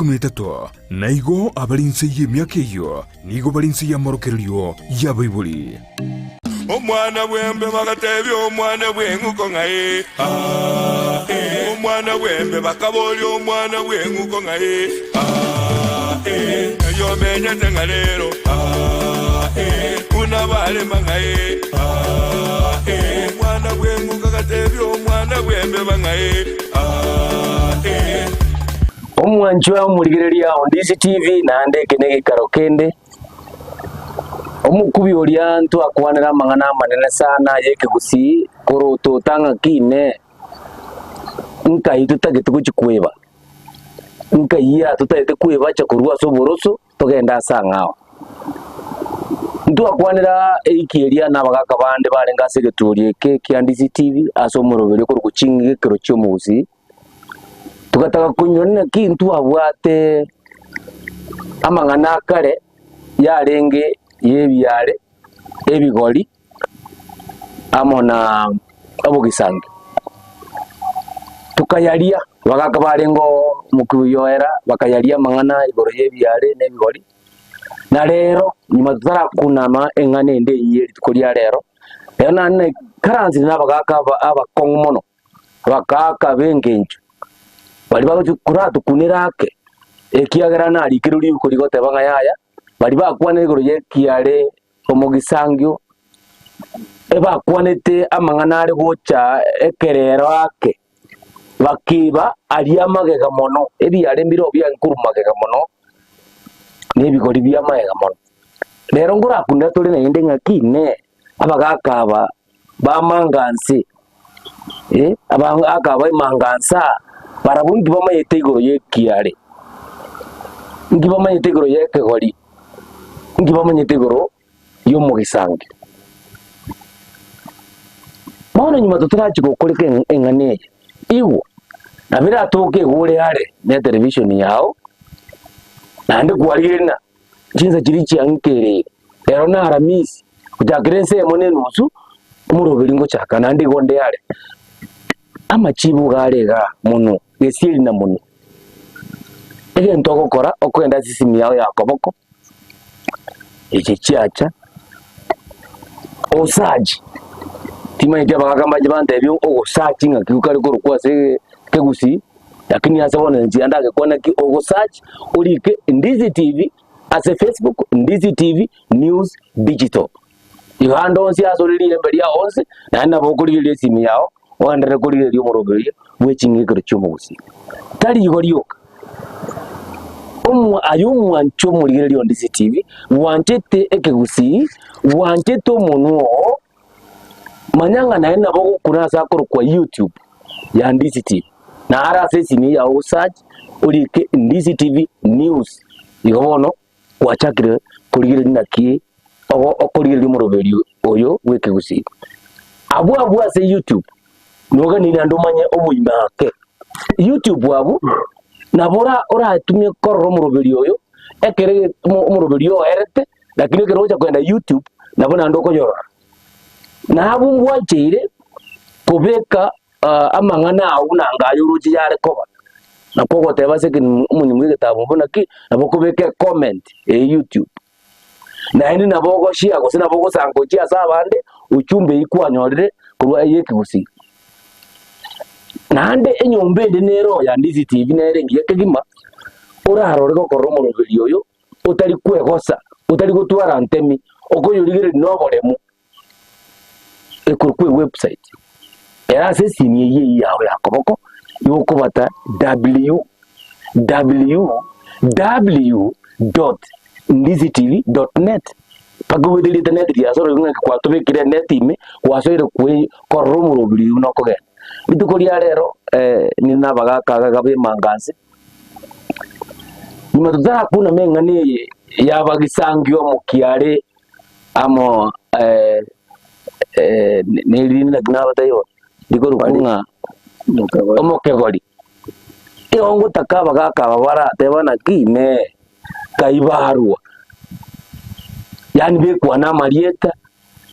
ikomi na etato, na igo abare inse y'emiaka eyio nigo bare inse y'amorokererio y'abaibori. Omwana bw'embe bagatebia omwana bw'eng'uko ng'a ee, aa, ee. Omwana bw'embe bakaboria omwana bw'eng'uko ng'a ee, aa, ee. Ng'ai omenyete ng'a rero, aa, ee. Buna barema ng'a ee, aa, ee. Omwana bw'eng'uko agatebia omwana bw'embeba ng'a ee, aa, ee. Omwanchwa omorigereria o Ndizi TV naende eke negeikaro kende. Omokubi oria ntwakwanera amang'ana amanene sana ay'ekegusii korwa otota ng'aki inee, nkai totagete gochia kweba? Nkai aa totagete kwebacha korwa ase oboroso togende ase ang'ao? Ntwakwanera eiki eria na abagaka bande barenge ase egetuori eke kia Ndizi TV ase omoroberio okorokwa ching'igekero chi'omogusii. Togataka koinyora naki ntwabwate amang'ana a kare yarenge y'ebiare, ebigori, amo na obogisangi. Tokayaria, abagaka barenge oo omokubi oera, bakayaria amang'ana igoro y'ebiare na ebigori, na rero nyuma totarakunama eng'ana ende eyio ye rituko ria rero, rero naende naikaransire na abagaka aba abakong'u mono. Abagaaka b'engencho baria bagochia koratokunera ake, ekiagera narikirwe riko rigoteba ng'a yaya, baria bakwanire igoro y'ekiare omogisangio, ebakwanete amang'ana are gocha ekerero ake, bakiba aria amagega mono, ebiare mbire obiange korwa magega mono, na ebigori bia magega mono. Rero nkorakunera tore naende ng'aki inee, abagaaka aba bamanganse, eh, abagaaka baimangansa aa, barabwo inki bamanyete igoro y'ekiare? Inki bamanyete igoro y'ekegori? Inki bamanyete igoro y'omogisangio? Bono nyuma totarachia gokoreka eng- eng'ana eye, igwa, nabo eratoke iga ore are na etelevisheni yago, naende kwarigereria ng'a chinsa chiria chiang'ikereire, Ero na Aramisi, gochakera ensemo na enusu, omoroberi ngochaka naende igo onde are. Amachibu iga are igaa mono, gesieri na mono. Egento ogokora, okogenda ase esimi yao ya koboko, eche chiacha, osearch, timanyeti abagaka mbache bantebie ogosearch ng'aki kare korokwa ase ekegusii, lakini ase bono inche ndagekwane ki, ogosearch orike Ndizi TV. Ase Facebook, Ndizi TV News Digital. Igo ande onsi ase ore riembe riao onsi, naende nabo okorigereria esimi yao, ogenderere korigereria omoroberio bwe ching'ekero chi'omogusii. Tari igo rioka, omwa aye omwanche omorigereria o Ndizi TV, bwanchete ekegusii, bwanchete omonwa oo, Manya ng'a naye nabo ogokuna ase akorokwa YouTube ya Ndizi TV. Na are ase esimi yao osearch orike Ndizi TV News. Igo bono gwachakire korigereria naki ogo okorigereria omoroberio oyo bw'ekegusii. Abwo abwo ase YouTube noganeirie naende omanye oboime ake. YouTube abwo nabo ora oratumie korora omoroberio oyo ekere ge omoroberio oerete Lakini ekero ogocha kogenda YouTube nabo naende okonyorora. Na abwo ngwancheire kobeka amang'ana ao buna anga aye oroche yare koba. Nakwo ogoteba ase omonyomba bw'egetabu buna ki, nabo okobeka ecomment eye YouTube. Naende nabo ogoshare gose nabo ogosanga gochia ase abande ujumbe eywo kwanyorire korwa eye ekegusii. Naende enyomba ende nero ya Ndizi TV nere engiya kegima, orarore gokorora omoroberi oyo. otari kwegosa, otari gotwara ntemi, okoyorigereria noboremu, ekorokwa ewebsite, ere ase esimi eyio eyio yao ya koboko, igo okobata www dot ndizitv dot net, mpaka obwate rieta net riasoire ng'a kwatobekire enet ime, gwasoire kwe korora omoroberi oyio buna okogenda. Rituko ria rero ninde na abagaka iga iga b'emanganse. Nyuma totarakunama eng'ana eye y'abagisangio omokiare amo nerinde naki nabatebia bono, rikorokwa ng'a omokegori. Igo ngotaka abagaka aba barateba naki inee, kai barwa, yaani bekwana amarieta.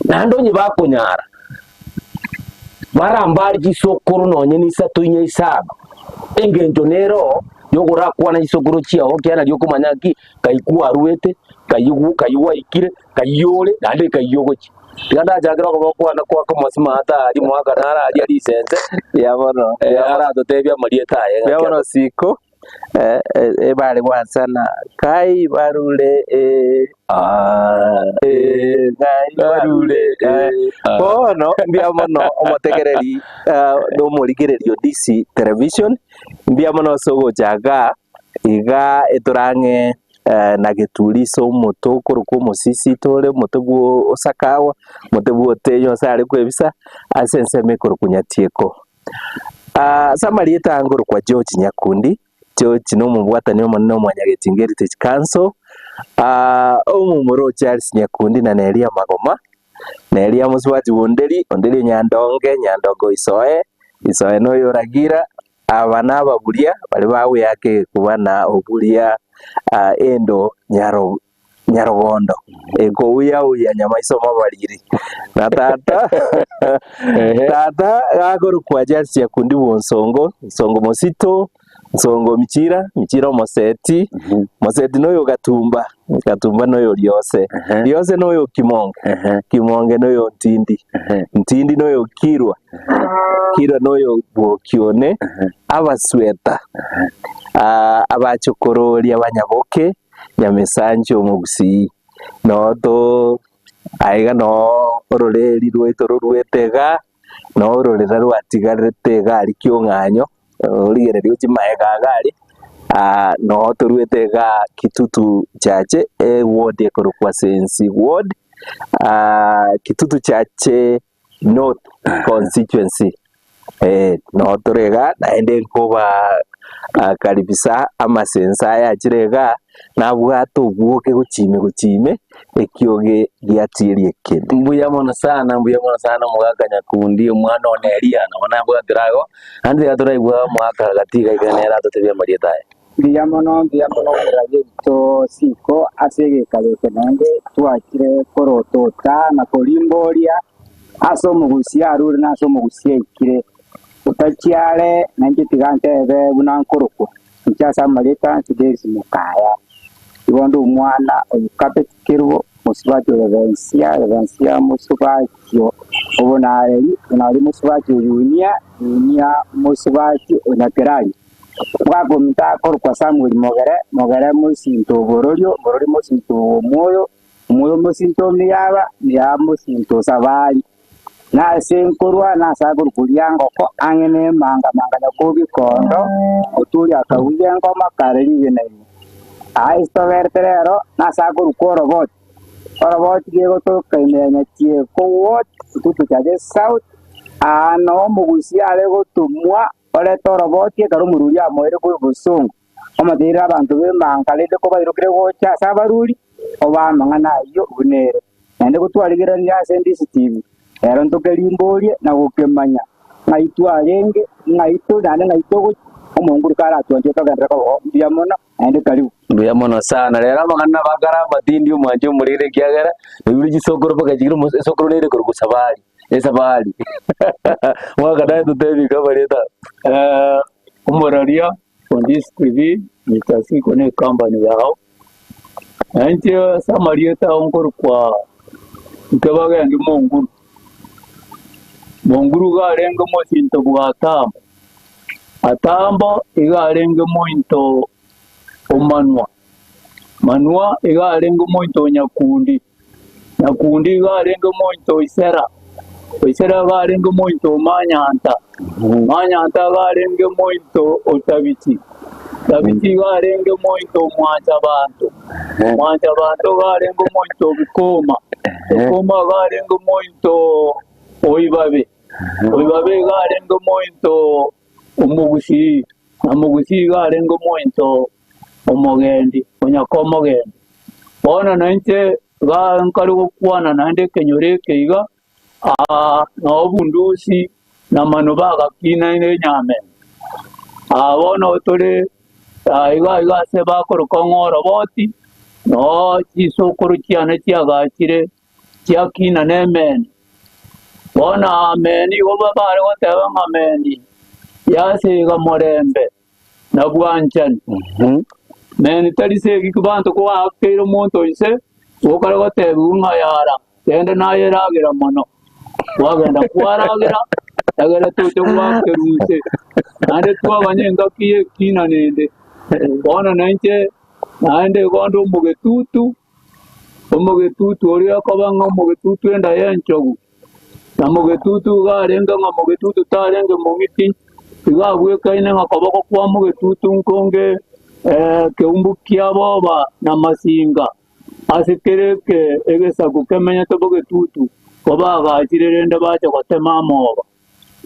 Naende onye bakonyara, barambare chisokoro nonye nisato inye isano, engencho nero. Yogorakwana chisokoro chiao ekiagera nario okomanya ng'aki kai kwarwete, kai kai gwaikire, kai ore, naende kai ogochia. Tiga ndachakere okoba okwana kwa komosima atari omwaka naro aria risense, Mbuya mono, eh, mbuya mono. aratotebie amarieta aye Mbuya ng'aki mono siko eh, eh, ebare gwansana kai barure eh, Ah, eh, kai barure eh. eh, ah. Bono mbuya mono omotegereri eh, na omorigereria o DC Television Mbuya mono ase ogocha igaa, iga etorang'e na geturi ase omote okorokwa omosisi tore omote bwo osakawa, omote bwa otenyo ase are kwebisa, ase ensemo ekorokwa Nyatieko. Ase amarieta aya nkorokwa George Nyakundi, George na omobwatani omonene o Mwanyagetinga Heritage Council, omomura o Charles Nyakundi na Neria Magoma, Neria mosubati bwa Onderi, Onderi o Nyandonge, Nyandonge o Isoe, Isoe noyo o Ragira, Aba nababuria baria bagweaka egekuba na oburia endo nyarogondo ekouya-uya nyamaiso mabariri. Na tata tata gakorokwa Charles Nyakundi bw'Onsongo, Nsongo Mosito, Nsongo Michira, Michira Omoseti, Moseti noyo Gatumba, Gatumba noyo Riose, Riose noyo Kimonge, Kimonge noyo Ntindi, Ntindi noyo Kirwa, Kirwa noyo bw'Okione, Abasweta, abachokororia Banyaboke, Nyamesancho Omogusii, noo to aiga noo ororeri rwaito roruete igaa, noo ororera rwatigarete iga aria kiong'anyo, origereria ochie magega iga aria, noo toruete igaa Kitutu Chache, eward ekorokwa Sensi ward, Kitutu Chache North constituency eh, noo tore igaa naende nkoba karibisa amasenso aya achire igaa, nabwate obwoge gochia ime gochia ime, ekioge giatieria ekende. Mbuya mono sana, mbuya mono sana omogaka Nyakundi, omwana one Elia, nabo nabwatire igo, naende tiga toraigwa omogaka gati iga iga nere atotebie amarieta aye. Mbuya mono, mbuya mono omorabia oito siko ase egekaro eke naende twachire korotota na korimboria ase omogusia arure na ase omogusia aikire. Otachia are nainche tiga ntebe buna nkorokwa, inche ase amarieta Fidelis Mokaya. Igo onde omwana o Yokabeti Kerubo, mosubati o Revensia, Revensia mosubati o Bonareri, Bonareri mosubati o Yunia, Yunia mosubati o Nyakerari. Omogaka akorokwa Samuel Mogere, Mogere mosinto o Bororio, Bororio mosinto o Omoyo, Omoyo mosinto o Miaba, Miaba mosinto o Sabari. Na ase nkorwa nase akorokwa Riangoko, ang'e nemanga manga Nyakobi Kondo, Oturi akabugia engoma kare rigena ime. Aa ase toberete rero nase akorokwa Oroboti, Oroboti gegotoka ime ya Nyatieko Ward, Kitutu Chache South, aa noo omogusia are gotomwa Orete oroboti ekero omorwoti amoeire korwa bosongo, omoteire abanto b'emanka, rende kobairokire gocha ase abarwoti, obae amang'ana ayio buna ere. Naende gotwarigereria ase endisitivi, ero ntokerimborie na gokemanya ng'ai twarenge, ng'ai tore, naende ng'ai togochia, omonguru karatwanche togenderere koba oo. Mbuya mono, naende karibu. Mbuya mono sana. Rero amang'ana nabo akare amatindi omwanche omorere ekiagera, naigure chisokoro mpaka chikire esokoro nere korwa safari. Esafari mwaka naye totebie iga amarieta. Omoraria on this TV Mister Siko ne ecompany yao, na inche ase amarieta ao nkorokwa Nkebagendi Monguru. Monguru iga arenge mosinto bwa Atambo, Atambo iga arenge mointo o Manwa, Manwa iga arenge omointo o Nyakundi. Nyakundi iga arenge omonto o Isera, Isera iga arenge omonto o Manyanta, Manyanta iga arenge omonto o Tabiti, Tabiti iga arenge omonto o Mwanyabanto, Mwanyabanto iga arenge omonto o Bikoma, Bikoma iga arenge omonto o Ibabe, Ibabe iga arenge omonto o Mogusii, na Mogusii iga arenge omonto omogendi, onyaka omogendi. Bono nainche iga nkare gokwana naende ekenyoro eke iga, aa noo bundusi na manu bagakina enyameni. Aa bono tore iga iga ase bakoroka ng'a oroboti, noo chisokoro chiane chiagachire chiakina nemeni. Bono ameni igo bare goteba ng'a ameni yasiga morembe. Na bwanchani. Meni tari segi abanto koakeire omonto inse, gokare gotebiwa ng'a yara, genda naye eragera mono. Kwagenda kwaragera, egere toche goakerwa inse. Naende twaganya engaki y'ekina nende. Bono nainche naende igo onde omogetutu, omogetutu oria okoba ng'a omogetutu enda y'enchogu. Na mogetutu iga arenge ng'a mogetutu tarenge mong'iti, iga abwekaine ng'a koboko kwa mogetutu nkonge ekeumbu kia boba na masinga, ase kera eke egesaku kemenyete bogetutu, kobagachire rende bache gotema amoba.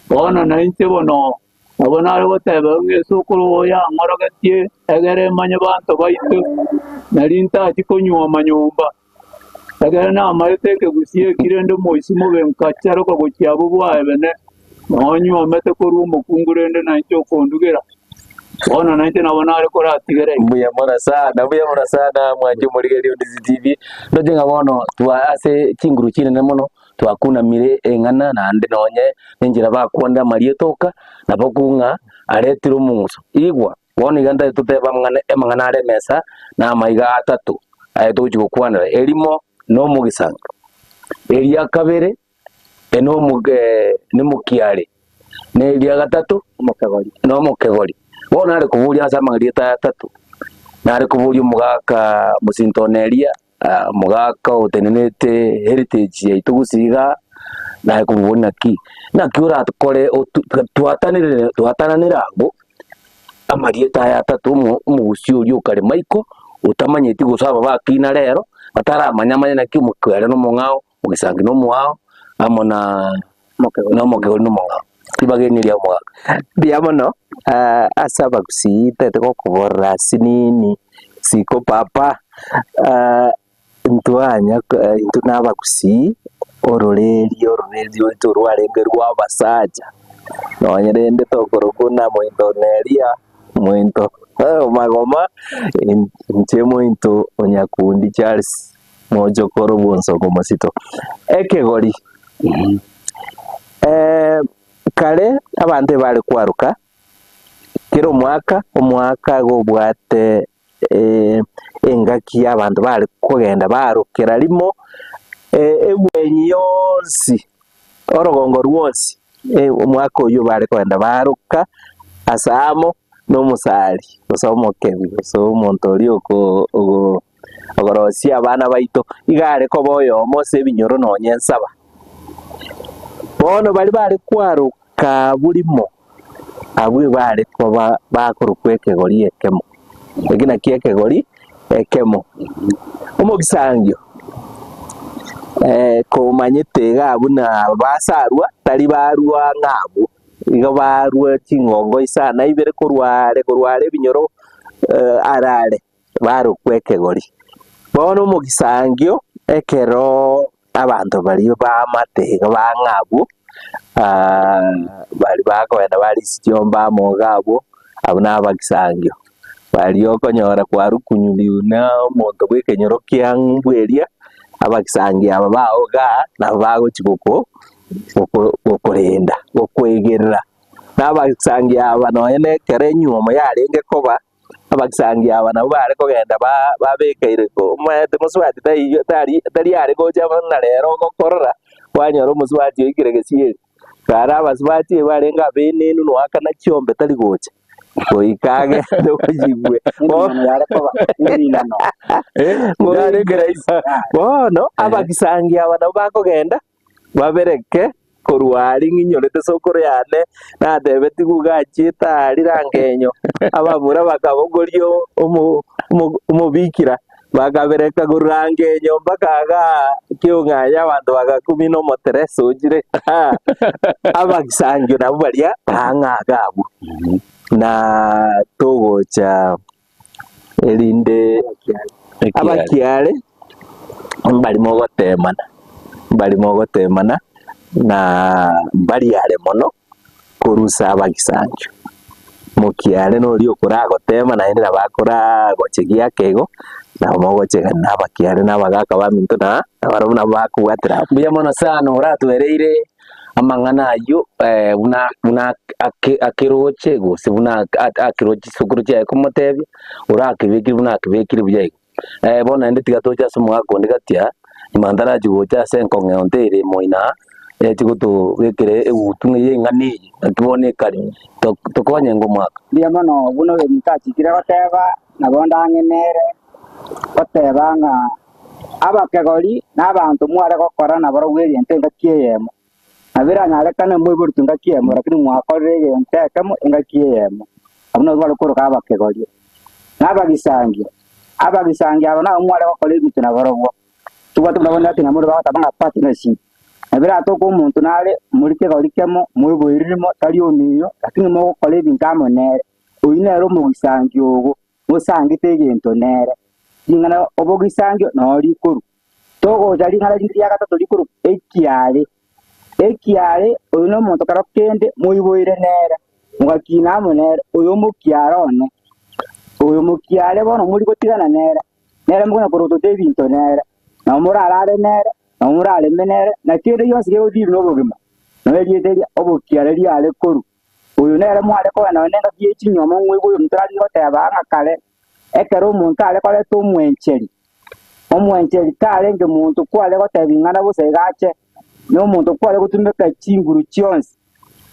Bono nainche bono nabo nare goteba ng'a esukuru oyo yang'orogetie egere emanye banto baito, nari ntachi konyuoma nyomba. Ekero namaete ekegusii eki rende omoisia mobe nkacharoka gochia abwo bwaebene, nao nyuomete korwa omokungu rende nainche okondugera, bono nainche nabo nare koratigera iga. Mbuya mono sana, mbuya mono sana mwanche omorigereria o Ndizi TV. Ndoche ng'a bono twa ase chinguru chinene mono twakunamire eng'ana naende nonye nenchera bakwonde amarieta oka, nabo kong'a aretire omong'uso. Igwa, Bono iga ntari totebe amang'ana amang'ana are emesa na amaiga atato aye togochia gokwanera, erimo nomogisangio, eria kabere enomoge nemokiare, na eria gatato nomokegori. Bono nare koboria ase amarieta aya atato, nare koboria omogaka mosinto one Elia, omogaka otenenete heritage yaito gose igaa, naye koboria naki, naki orakore otu twatanire twatananire abwo, amarieta aya atato omo omogusia oria okare maiko, otamanyeti gose aba bakina rero, bataramanya manye naki omokwere na omong'ao, omogisangi na omoao, amo na omokegori na omong'ao. Ribaga eri neria omogaka. Mbuya mono, ase abagusii ntagete gokoborera asinini siko papa, ntwanya intwe na abagusii, ororeria ororeria rwaito rwarenge rwa abasacha, nonye rende tokorokwa buna mointo Neria, mointo Magoma, inche mointo o Nyakundi Charles. Mochokoro bw'onsongo omosito. Ekegori. Kare abanto ebare kwaroka kera omwaka, omwaka iga obwate engaki y'abanto bare kogenda barokera rimo egwenyi yonsi, orogongo rwonsi, omwaka oywo bare kogenda baroka ase amo na omosari, gose omokebi, gose omonto oria oko ogo. Okorosia abana baito iga are koba oyomo ase ebinyoro nonya ensaba. Bono baria bare kwaroka burimo, abwo ebare koba bakorokwa ekegori ekemo. Eki nakio ekegori ekemo. Omogisangio komanyete iga buna basarwa, tari barwa ng'a abwo, igo barwa chingongo isano ibere korwa are korwa are ebinyoro are are. barokwe ekegori. Bono omogisangio ekero abanto baria b'amate iga bang'a abwo, baria bakogenda barisia chiombe amo iga abwo, abwo na abagisangio. Baria okonyora kwarukunyuriwe na omonto bwa ekenyoro kia ng'umbu eria, abagisangio aba bao igaa, nabo bagochi goko goko gokorenda, gokoegerera. Na abagisangio aba nonye na ekero enywomo yarenge koba. Abagisangi aba nabwo bare kogenda babekeire omanyete mosubati taiyo tari tari are gocha buna rero ogokorora, kwanyora omosubati oikire gesieri. Kare abasubati eba barenge abaenenu noakana chiombe tari gocha, goika agende ojigwe. Bono abagisangi aba nabwo bakogenda babereke Korwa aria ng'inyorete sokoro yane, natebetigwe iga achiete aria rangenyo, abamura bakabogoria omobikira, bakabereka korwa rangenyo mpaka igaa kiong'anyo abanto bagakumia na omoteresa ochire igaa. Abagisangio nabwo baria bang'a iga abwo, na togocha erinde abakiare mbari mogoteemana, mbari mogoteemana na mbari are mono korusa abagisancho. Mokiare noria okoragoteema naende nabo akoragochegia ake igo, nabo mogochegana na abakiare na abagaka baminto na nabarabwo nabo bakobwatera abwo. Mbuya mono sana oratwereire. Amang'ana ayio buna buna ake akeroche gose buna akeroche chisokoro chiaye komotebia, orakebekire buna akebekire buya igo. Bono naende tiga toche ase omogaka onde gati aa, nyuma ntarachia gocha ase enkong'e onte ere moino aa, echi gotobekera egutu ng'a eye eng'ana eye, naki bono ekare, to tokonye ng'a omwaka. Mbuya mono buna oyominto achikire goteba, nabo ndang'e nere goteba ng'a abakegori na abanto mware gokora nabarobwo egento engaki eyemo. Nabo eranyarekane moiborwe engaki eyemo, lakini mwakorire egento ekemo engaki eyemo. Abwo nabwo bare koroka abakegori. Na abagisangio, abagisangio aba nabo mware gokora ebinto nabarobwo. Tobwate buna bono ati namore bagoteba ng'a partnership. Nabo eratoke omonto nare more kegori kemo, moiboiri rimo, tari omiyo, lakini mogokora ebinto amo nere. Oyio nere omogisangio ogo, mosangete egento nere. Ring'ana obogisangio noo rikorwa. Togocha ring'ana rinde ria gatato rikorwa ekiaare. Ekiaare, oyo nomonto kero kende moiboire nere, mogakina amo nere, oyo omokiaare one. Oyo mokiaare bono mori gotigana nere, nere mokona korotota ebinto nere, nabo morarare nere, nabo morareme nere, na kende gionsi kegotiiri nobogima. Nabo erieta eria obokiaare riare korwa. Oyo nere mware kogenda nonya nengaki ye chinyomba ng'oigwe oyominto arenge goteba ng'a kare, ekero omonto are koreta omwencheri, omwencheri tarenge monto kware goteba ing'ana bosa iga ache, na omonto kware gotumeka chinguru chionsi,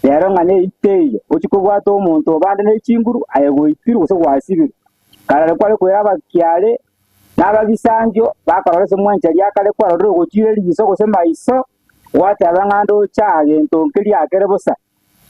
rero ng'a neite eye, ochie kobwata omonto obande ne chinguru, aye goitirwe gose gwasibirwe. Karare kware koira abakiare na abagisangio, bakorora ase omwencheri akare kwarorire ogochira eriso gose maiso, gwateba ng'a ndoche aa gento nkeria akere bosa.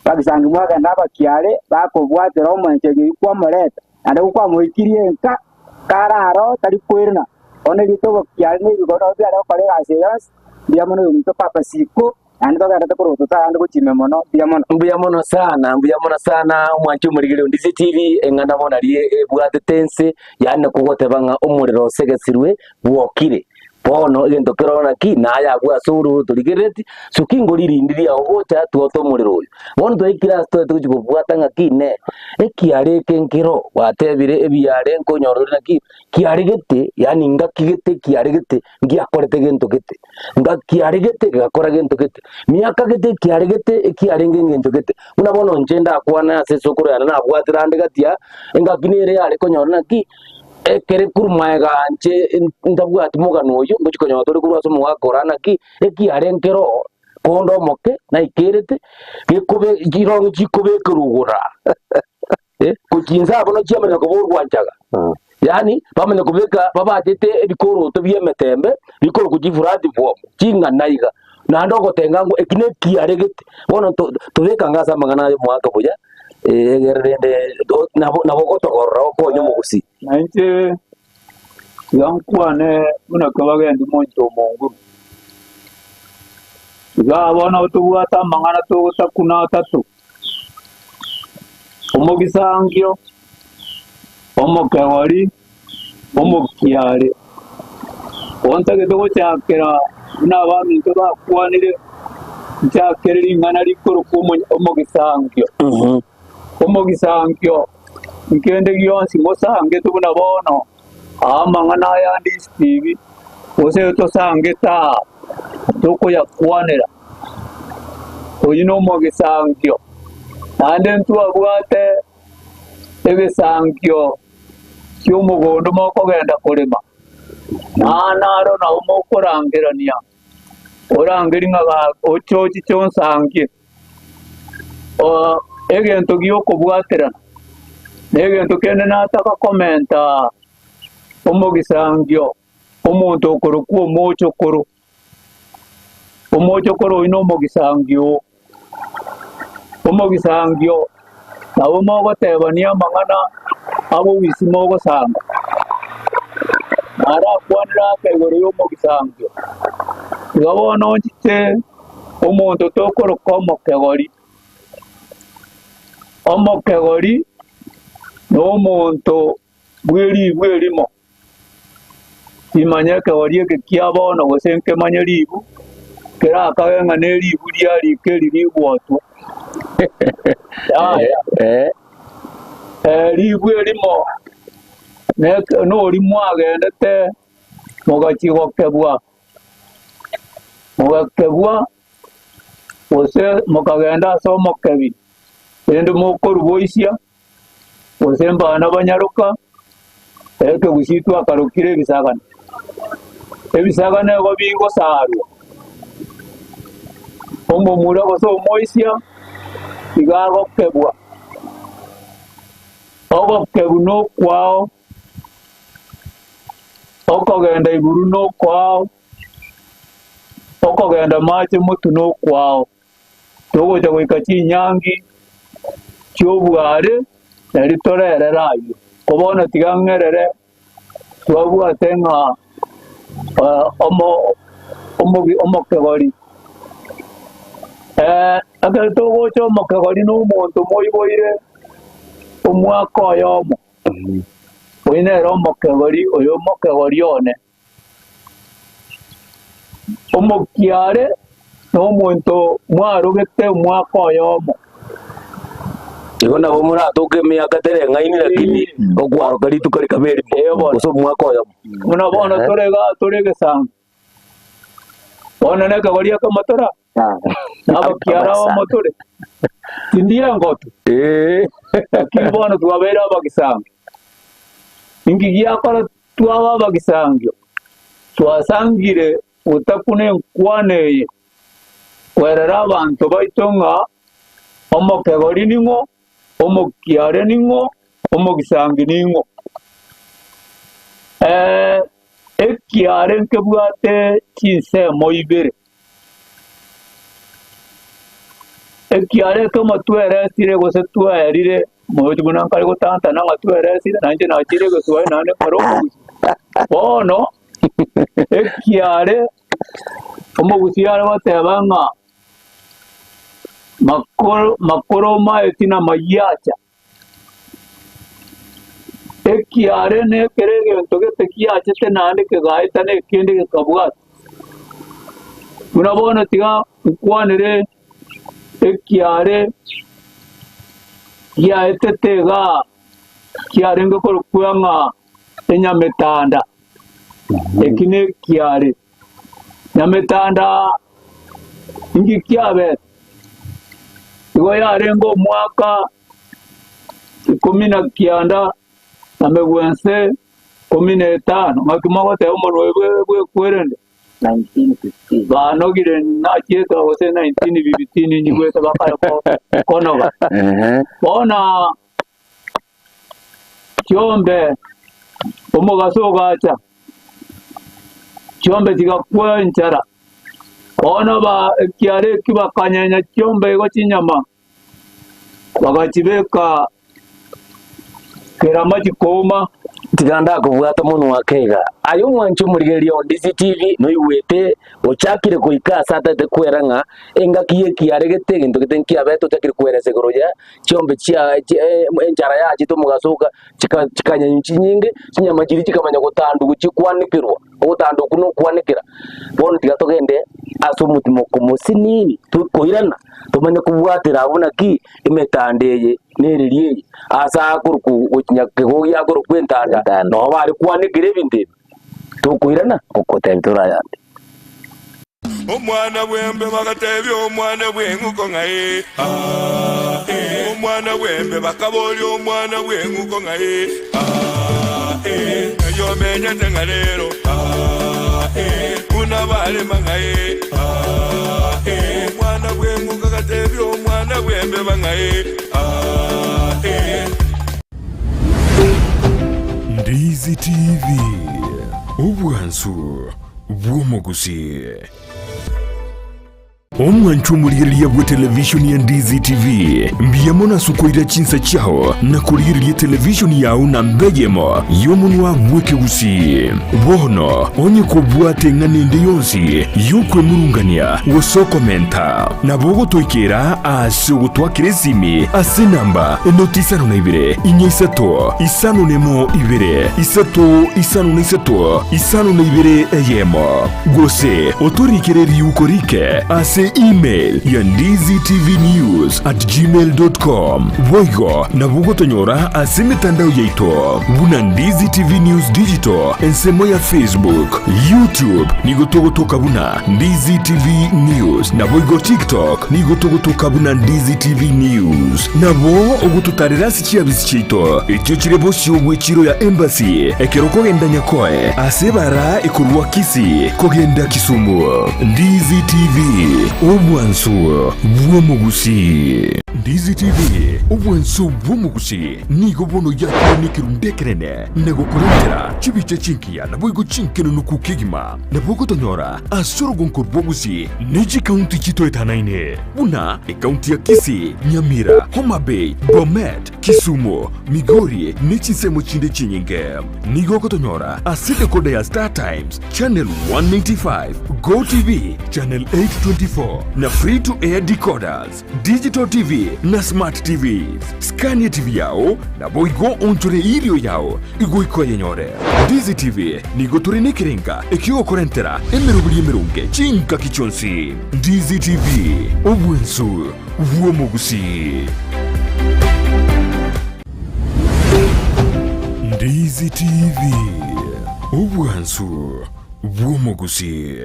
Bagisangi mwagenda abakiare bakobwatera omoencheri oyio kwamoreta, naende gokwamoikirie enka, kare aro tari kwerina. Bono erieta obokiare na ebigoro nabo biare gokora egasi eye yonsi, mbuya mono oyominto Papa Siko, naende togenderete korwa totagende gochimia mono, mbuya mono. Mbuya mono sana, mbuya mono sana omwanchi omorigereria o Ndisi TV, eng'ana bono aria ebwatete ense, yaani nakwo goteba ng'a omorero osegesirwe bwokire. Bono egento keroro naki, naye agwo ase ororo torigerereti, suka ingori rinde riao gocha twote omorero oyo. Bono twaikire ase toete gochia kobwata ng'aki inee, ekiare eke nkero gwatebire ebiare nkonyora ore naki, kiare gete yaani ngaki gete kiare gete ngiakorete gento gete, ngaki gete gegakora gento gete, miaka gete ekiare gete ekiarenge eng'encho gete. Buna bono inche ndakwane ase esokoro yane nabwatire ande gati aa, engaki nere yare konyora naki, ekere korwa magega inche ntabwati mogano oyio, ngochia konyora tore korwa ase omogaka ore naki, ekiare nkero konde omoke naikerete, gekobe chirongi chikobekerwa igoro aa, gochia inse abwo bono chiamanya koborwa nchaga. Yaani bamanya kobeka babachete ebikoroto bia emetembe, bikorokwa chifuratifomu, ching'ana iga, naende ogotenga ng'o eki nekiare gete. Bono to tobeka anga ase amang'ana aya omwaka buya, egere rende to nabo nabo ogotogorora okonye omogusii. Na inche tiga nkwane buna kebagendi monto omonguru. Igaa bono tobwate amang'ana togotakuna atato, omogisangio, omokegori, omokiare. Bono ntagete gochakera buna abaminto bakwanire, nchakere ring'ana rikorokwa omo- omogisangio. Omogisangio nkende gionsi mosangete buna bono, aa amang'ana aya ande Steve, gose tosangete aa, tokoyakwanera. Oyio nomogisangio, naende ntwabwate egesangio ki'omogondo mokogenda korema, na naro nabo mokorangerania, orangerie ng'a ga oche ochiche onsangie. Egento gi'okobwaterana, na egento kende nataka komenta omogisangio, omonto okorokwa omochokoro. Omochokoro oyio nomogisangio oo. Omogisangio nabo mogotebania amang'ana abobisi mogosanga. Narakwanere ake igoro y'omogisangio. Iga bono nchiche omonto tokoroka omokegori. Omokegori nomonto bw'eribu erimo. Timanya ekegori eke kia bono gose nkemanye ribu, kerakabe ng'a neribu ria riko eri rigwotwa. Yaya. Eh, Eh, ribu erimo ne- nori mwagendete mogachia gokebwa, mogakebwa. Gose mokagenda ase omokebi, rende mokoruboisia, gose mbana banyaroka, ekegusii twakarokire ebisagane. Ebisagane igo bigosarwa, omomura gose omoisia iga agokebwa, ogokebwa nokwao, okogenda iguru nokwao, okogenda mache motwe nokwao. Togocha goika chinyangi chi'obware, nari torerere ayio. Ko bono tiga ng'erere twabwate ng'a omokegori. Ekero togocha omokegori na omonto moiboire omwaka oyomo, oyio nere omokegori, oyo omokegori one. Omokiare nomonto mwarogete omwaka oyomo. Igo nabo moratoke emiaka tereng'aini lakini okwaroka rituko rikaba erimo Ee bono. gose omwaka oyomo. Buna bono Ehe. tore igaa tore egesango, bono nekegori ekemo tora, na abakiara abamo tore, tindi engotu, Ee. lakini bono twabeire abagisango. Inki giakora Twaba abagisangio, twasangire gotakuna enkwana eye, kwerera abanto baito ng'a omokegori ning'o, omokiare ning'o, omogisangi ning'o. Ee, ekiare nkebwate chinsemo ibere. Ekiara ekemo tweresire gose twaerire, moyochi buna nkare gotantana ng'a tweresire, nainche nachire egeswaeri naende nkare omogusi. Bono, ekiare omogusi are goteba ng'a makoro makoro omaeti na mayiacha. Ekiare nekero egento gete kiachete naende kegaeta na ekende gekabwata. Buna bono tiga nkwanere ekiare giaetete igaa kiarenge korokwa ng'a enyametanda, eki nekiare. Nyametanda inki kiabete? Igo yarenge omwaka ikomi na kianda na megwense ikomi na etano. Ng'aki mogoteba omonwa oyo bwekwerende? 1915. Banogire nachiete gose 1915 nyigwete bakare konoga. Bono Chiombe, omogaso ogacha, chiombe chigakwa enchara. Bono ba ekiara ekio bakanyenya chiombe igo chinyama, bagachibeka kerama chikooma. Tiga ndakobwate omonwa ake iga. Aye omwanchi omorigereria o Ndizi TV noigwete ochakire goika ase atagete kwera ng'a engaki y'ekiare gete egento gete nkiabete ochakire kweresa igoro ya chiombe chia enchara yachete omogaso oka chika chikanyanywa chinyinge, chinyama chiria chikamanya gotandwa gochia kwanekerwa, ogotandwa okwo na okwanekera. Bono tiga togende ase omotimoko mosinini tokoirana tomanye kobwatera abwo naki emetando eye na ereri eye ase akorokwa gochi nyakegogi akorokwa entanda Entanda. nabo bare kwanekera ebinto ebi, tokoirana Gokotebia torayande. Omwana bw'embe bagatebia omwana bw'eng'uko ng'a ee, aa, ee. Omwana bw'embe bakaboria omwana bw'eng'uko ng'a ee, aa, ee. Ng'ai omenyete ng'a rero, aa, ee. Buna barema ng'a ee, aa, ee. Omwana bw'eng'uko agatebia omwana bw'embeba ng'a ee, aa, ee. Ndizi TV, obwansu bw'omogusii. Omwancho omorigereria bw'etelevishoni ya Ndizi TV, mbuya mono ase okoira chinsa chiao na korigereria etelevishoni yao namba eyemo y'omonwa bw'ekegusii. Bono onye kobwate eng'ana ende yonsi y'okwemurungania gose okomenta, nabo ogotoikera ase ogotwakera esimi ase enamba enoti isano na ibere, inya isato, isano nemo ibere, isato isano na isato, isano na ibere eyemo, gose otorikere riuko rike ase. ase email ya ndizitvnews@gmail.com. Boigo nabo ogotonyora ase emetandao yaito buna Ndizi TV News Digital ensemo ya Facebook, YouTube nigo togotoka buna Ndizi TV News naboigo TikTok nigo togotoka buna Ndizi TV News. Nabo ogototarera ase chiabisi chiaito echio chire bosio bw'echiro ya Embassy ekero okogenda Nyakoe ase ebara ekorwa Kisii kogenda Kisumu. Ndizi TV, obwansu bw'omogusii. Ndizi TV, obwansu bw'omogusii nigo bono yakire nekerundu ekenene na gokorentera chibicha chingiya naboigo chinkenunuku kegima. Nabo ogotonyora ase orogonko rwa Gusii ne chikaunti chitoetanaine buna ekaunti ya Kisii, Nyamira, Homa Bay, Bomet, Kisumu, Migori ne chinsemo chinde chinyinge. Nigo ogotonyora ase decoder ya Star Times, Channel 195, Go TV, Channel 824 na Free to Air decoders, Digital TV na Smart TVs. Skania TV yao naboigo onchore irio yao igoika oyenyore. Ndizi TV nigo tore nekerenga ekiogokorentera emeroberi emeronge chingaki chionsi. Ndizi TV, obwensu bw'omogusii. Ndizi TV, obwansu bw'omogusii.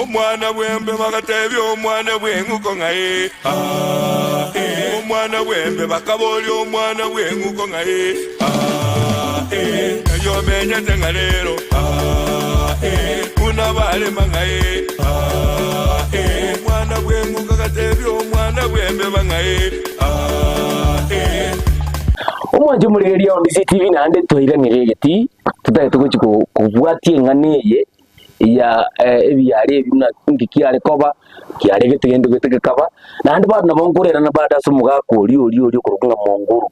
Omwana bw'embe bagatebia omwana bw'eng'uko ng'a ee, aa, ee. Omwana bw'embe bakaboria omwana bw'eng'uko ng'a ee, aa, ee. Ng'ai omenyete ng'a rero, aa, ee. Buna barema ng'a ee, aa, ee. Omwana bw'eng'uko agatebia omwana bw'embeba ng'a ee, aa, ee. Omwanche omorigereria o Ndisi TV naende twairanire egetii totagete gochi kobwatia eng'ana eye ya ebiaare ebi buna inki kiare koba, kiare gete gento gete gekaba, naende bado nabo nkorerana bado ase omogaka oria oria oria okorokwa ng'a Monguru.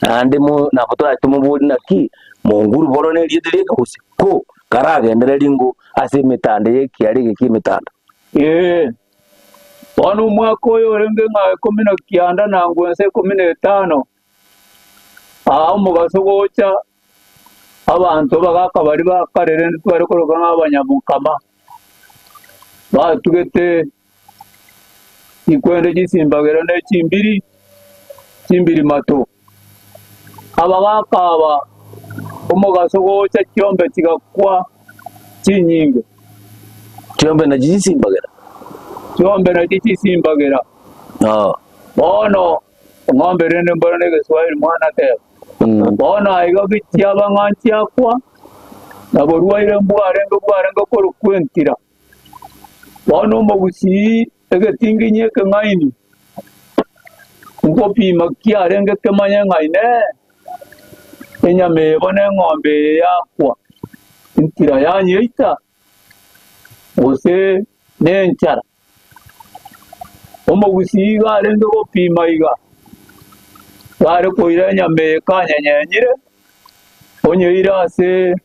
Naende mo nabo torache tomoborie naki, Monguru bono na erieta riaito gose ko? Karagendererie ng'o ase emetanda eye ekiaare eke kia emetanda. Ee, bono omwaka oyo orenge ng'a ikomi na kianda na ngwensa ikomi na etano, aa omogaso gocha Abanto abagaaka baria ba kare rende tware koroka ng'a abanyamokama, batugete chikwende chisimbagera ne chimbiri, chimbiri mato. Abagaaka aba omogaso gocha chiombe chigakwa chinyinge. Chiombe nachio chisimbagera. Chiombe nachio chisimbagera. Bono Eng'ombe rende mboro negeswahili mwana teba. Bono aiga gichiaba ng'a nchiakwa, na borwaire mbwarenge bwarenge korokwa entira. Bono omogusii egetinginyi ekeng'aini nkopima kiarenge kemanye ng'a inee, enyama eye bono eng'ombe eye yakwa, entira yanyeita, gose nenchara. Omogusii iga arenge gopima iga, bare koira enyama eye kanyenyenyire, onyeire ase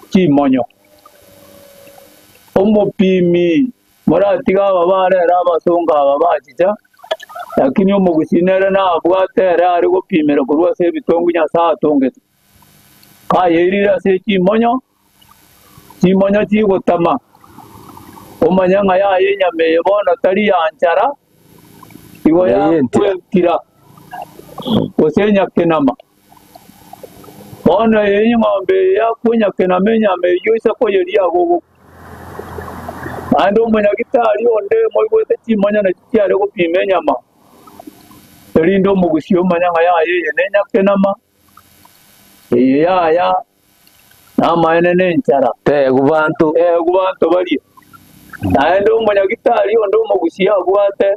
chimonyo. Omopimi moratiga aba barere abasongo aba bachicha, lakini omogusii nere nabwate ere are gopimera korwa ase ebitongu Nyasae atongete. Kayeirire ase chimonyo, Chimonyo chigotama, omanye ng'a yaya enyama eye bono tari ya nchara, igo yakwentira, gose enyakenama. Bono eye eng'ombe eye yakwa enyakenama enyama eyio ise koyeria agwo ogokwa. Naende omonyagitari onde moigwete chimonyo nachio chiare gopima enyama, erinde omogusia omanye ng'a yaya eye nenyakenama, eye yaya Namaene nenchara. Teegu banto. Teegu banto barie. Naende omonyagitari onde omogusia abwate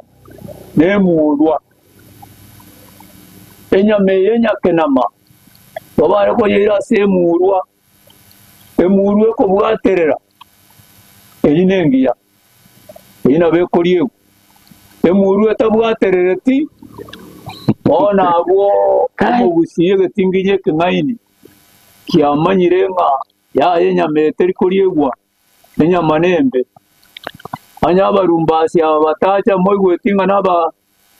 nemurwa. Enyama eye enyakenama babare koyeira ase emurwa, emurwa ekobwaterera, eyio nengiya, eyio nabo ekoriegwa. Emurwa etabwaterereti, bono abwo omogusia egetinginyi ekeng'aini. Kiamanyire ng'a yaya enyama eye teri koriegwa, enyama nembe. Onye abarumbasi aba batacha moigweti ng'a naba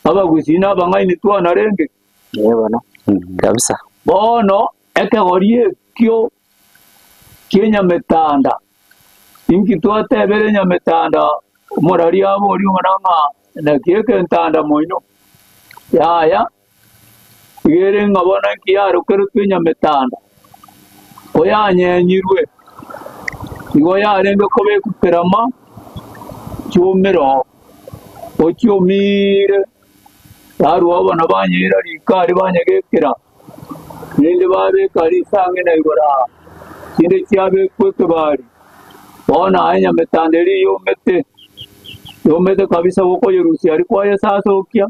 abagusii na abang'aini twanarenge. Ee bono, kabisa. Bono ekegori ekio ki'enyametanda, inki twatebere enyametanda? Omorari aboria omwana ng'a naki ekentanda moino? Yaya, iga ere ng'a bono inki yarokeretwe enyametanda, koyanyenyirwe, igo yarenge kobekwa kerama chiomere oo, ochiomiire, yarua bono banyeira riko aria banyegekera, rende babeka risang'ina igoro aa, chinde chiabekwa ekebari. Bono aye enyametanda eria yomete, yomete kabisa gokoyerusia aria kwayesasokia.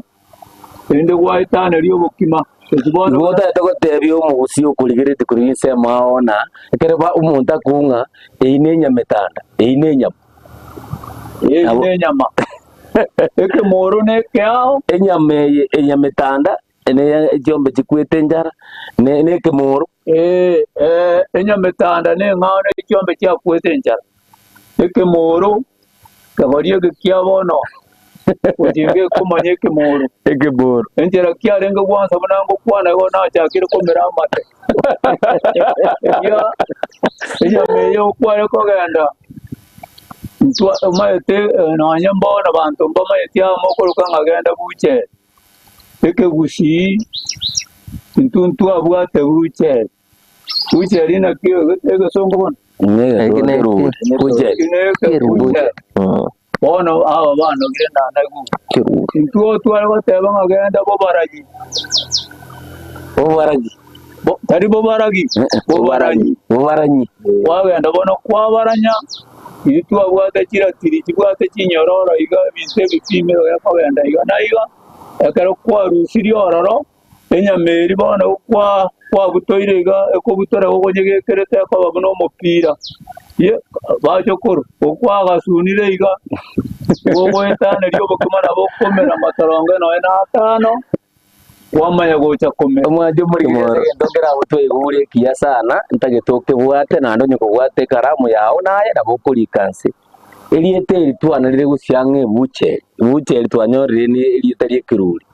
Erinde gwaetaneria obokima. Eki bono Igo otagete gotebia omogusii okorigeretie korwa ensemo ao na ekero ba omonto akong'a eyio ne enyama etanda, eyio ne enyama. Eyio Nabo- nenyama. Ekemoro nekeao. Enyama eye enyama etanda ne chiombe chikwete enchara ne ne ekemoro. Ee, ee, enyama etanda neng'ao ne chiombe chiakwete enchara. Ekemoro Kegori eke kia bono gotinga ekomanya ekemoro. Ekemoro. Enchera kiarenge gwansa buna ngokwana igo nachakire komera amate. Erio enyama eye okware kogenda ntwa omanyete nonye mbono banto mbamanyeti amo okoroka ng'a genda buchere. Ekegusii intwe ntwabwate buchere. Bucheri naki egesongo bono? Eki ne Bucheri. Eki ne Bucheri. Bono aba banogire nanaigure. Kiruri. Intwe tware goteba ng'a genda bobaragi. Bobaragi. Tari bobaragi, bobaranyi. Bobaranyi. Kwagenda bono kwabaranya, intwe twabwate chiratiri chibwate chinyororo iga ebinto ebipimire gekogenda iga na iga, ekero kwarusirie ororo, Enyama eria bono kwabutoire iga ekobutora okonyegekerete ekoba buna omopira, ye bachokoro, okwagasunire iga, gogoetaneria obokima nabo okomera amatoronge nonya na atano, kwamanya gocha komera. Omwancho omorigereria ase egento nkeragotwe igure ekiya sana, ntagete okebwate naende onye kobwate ekaramu yao naye nabo okorika nse. Erieta eri twanarire gosiang'a ng'a ebucheri, ebucheri twanyorire ne erieta ria ekeruri.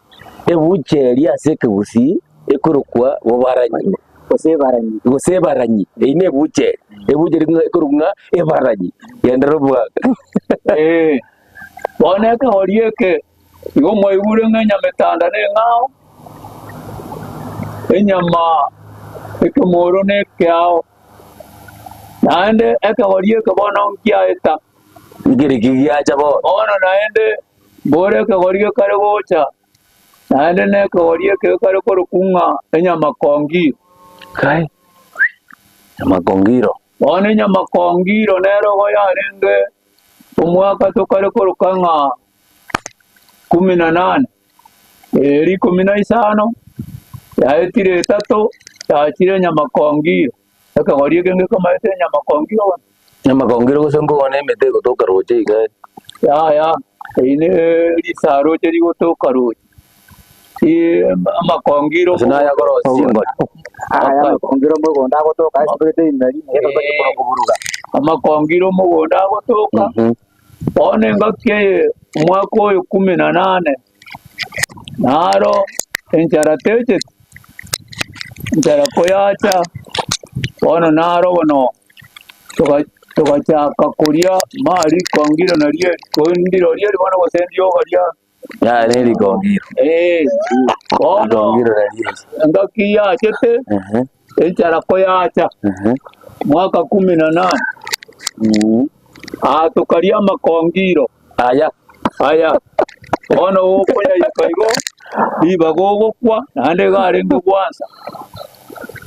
Ebucha eria ase ekegusii ekorokwa bobaranyi, Gose ebaranyi. gose ebaranyi, eyio ne ebucha eri, ebucha eri ekorokwa ng'a ebaranyi, genderera obwate. Ee, bono ekegori eke igo mwaigure ng'a enyama etanda neng'ao, enyama ekemoro nekeao, naende ekegori eke bono nkiaeta. Nkereki giacha bono. Bono naende Mbore ekegori gekare gocha, naende nekegori eke gekare korokwa ng'a enyamakongiro. Kai, nyamakongiro. Bono enyamakongiro nero igo yarenge omwaka tokare koroka ng'a kumi na nane, eri ikomi na isano, yaetire etato, yachire enyamakongiro. Ekegori eke ngekomaete enyamakongiro bono. Nyamakongiro gose nkobona emete egotoka roche iga. Yaya, eri ne risaroche rigotoka roche. Amakongiro Gose naye akorosia chingori. Aya amakongiro mogondo agotoka ase tobete ebimeri naye totoche korwa koburuga. Amakongiro mogondo agotoka, bono engaki eye omwaka oyo kumi na nane, naro enchara techeti, enchara koyacha, bono naro bono Togachaka koria mari rikongiro nario ndiro riria bono gose ndiogo ria. Yaya ne rikongiro. Eh, bono Rikongiro nario eri. engaki yachete enchara koyacha mwaka kumi na nane aa tokaria amakongiro Aya. Aya bono gokonyaika igo ribaga ogokwa naende iga arenge gwansa.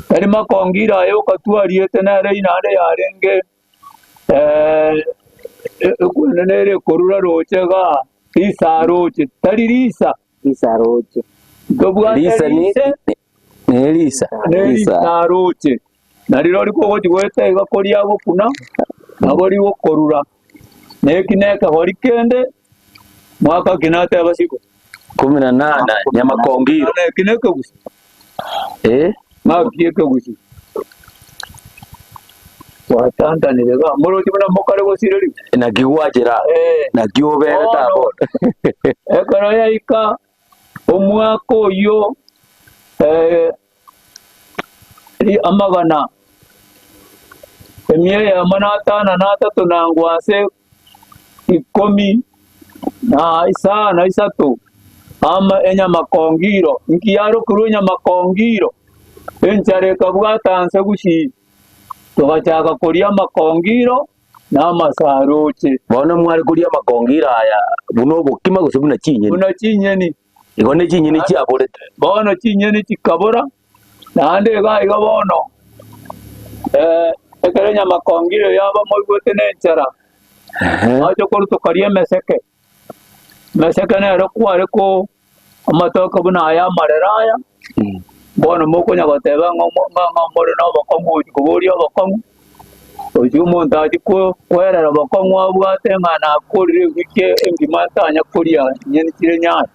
Tari makongiro aye okatwariete nere naende yarenge ekwene nere ekorura roche igaa, risa roche, tari risa. Risa roche. Ntobwate Risa ni rise ne risa. ne Risa. risa roche. Nario rirorio kogochi goeta iga koria gokuna, nabo rigokorura. Na eki nekegori kende, mwaka ki nateba siko? Kumi na nane nyamakongiro. Na eki nekegusi. Eh? Ng'aki ekegusi. Gwatantanire iga, moroche buna mokare gosirerigwa. Naki gwachera. Eh. Naki oberete Bono, abo. ekero yaika omwaka oyio eh, amagana emia eyemo na atano na atato na ngwanse. Ikomi na isano isato amo enyamakongiro. Inki yarokirwe enyamakongiro? Enchara ekabwata nse gusii, togachaka koria amakongiro na amasaroche. Bono mware koria amakongiro aya buna obokima gose buna chinyeni? Buna chinyeni. Igo ne chinyeni chiaborete. Bono chinyeni chikabora, naende iga iga bono, ekero enyamakongiro yaba moigwete nenchara, Ache korwa tokaria emeseke, emeseke nero kware ko amatoke buna aya amarere aya, bono mokonya goteba ng'a omo ng'a ng'a more na obokong'u gochia koboria obokong'u, gochia omonto achie ko koerera obokong'u abwate ng'a nakorire ewiki engima ntanya koria chinyeni chire nyanya,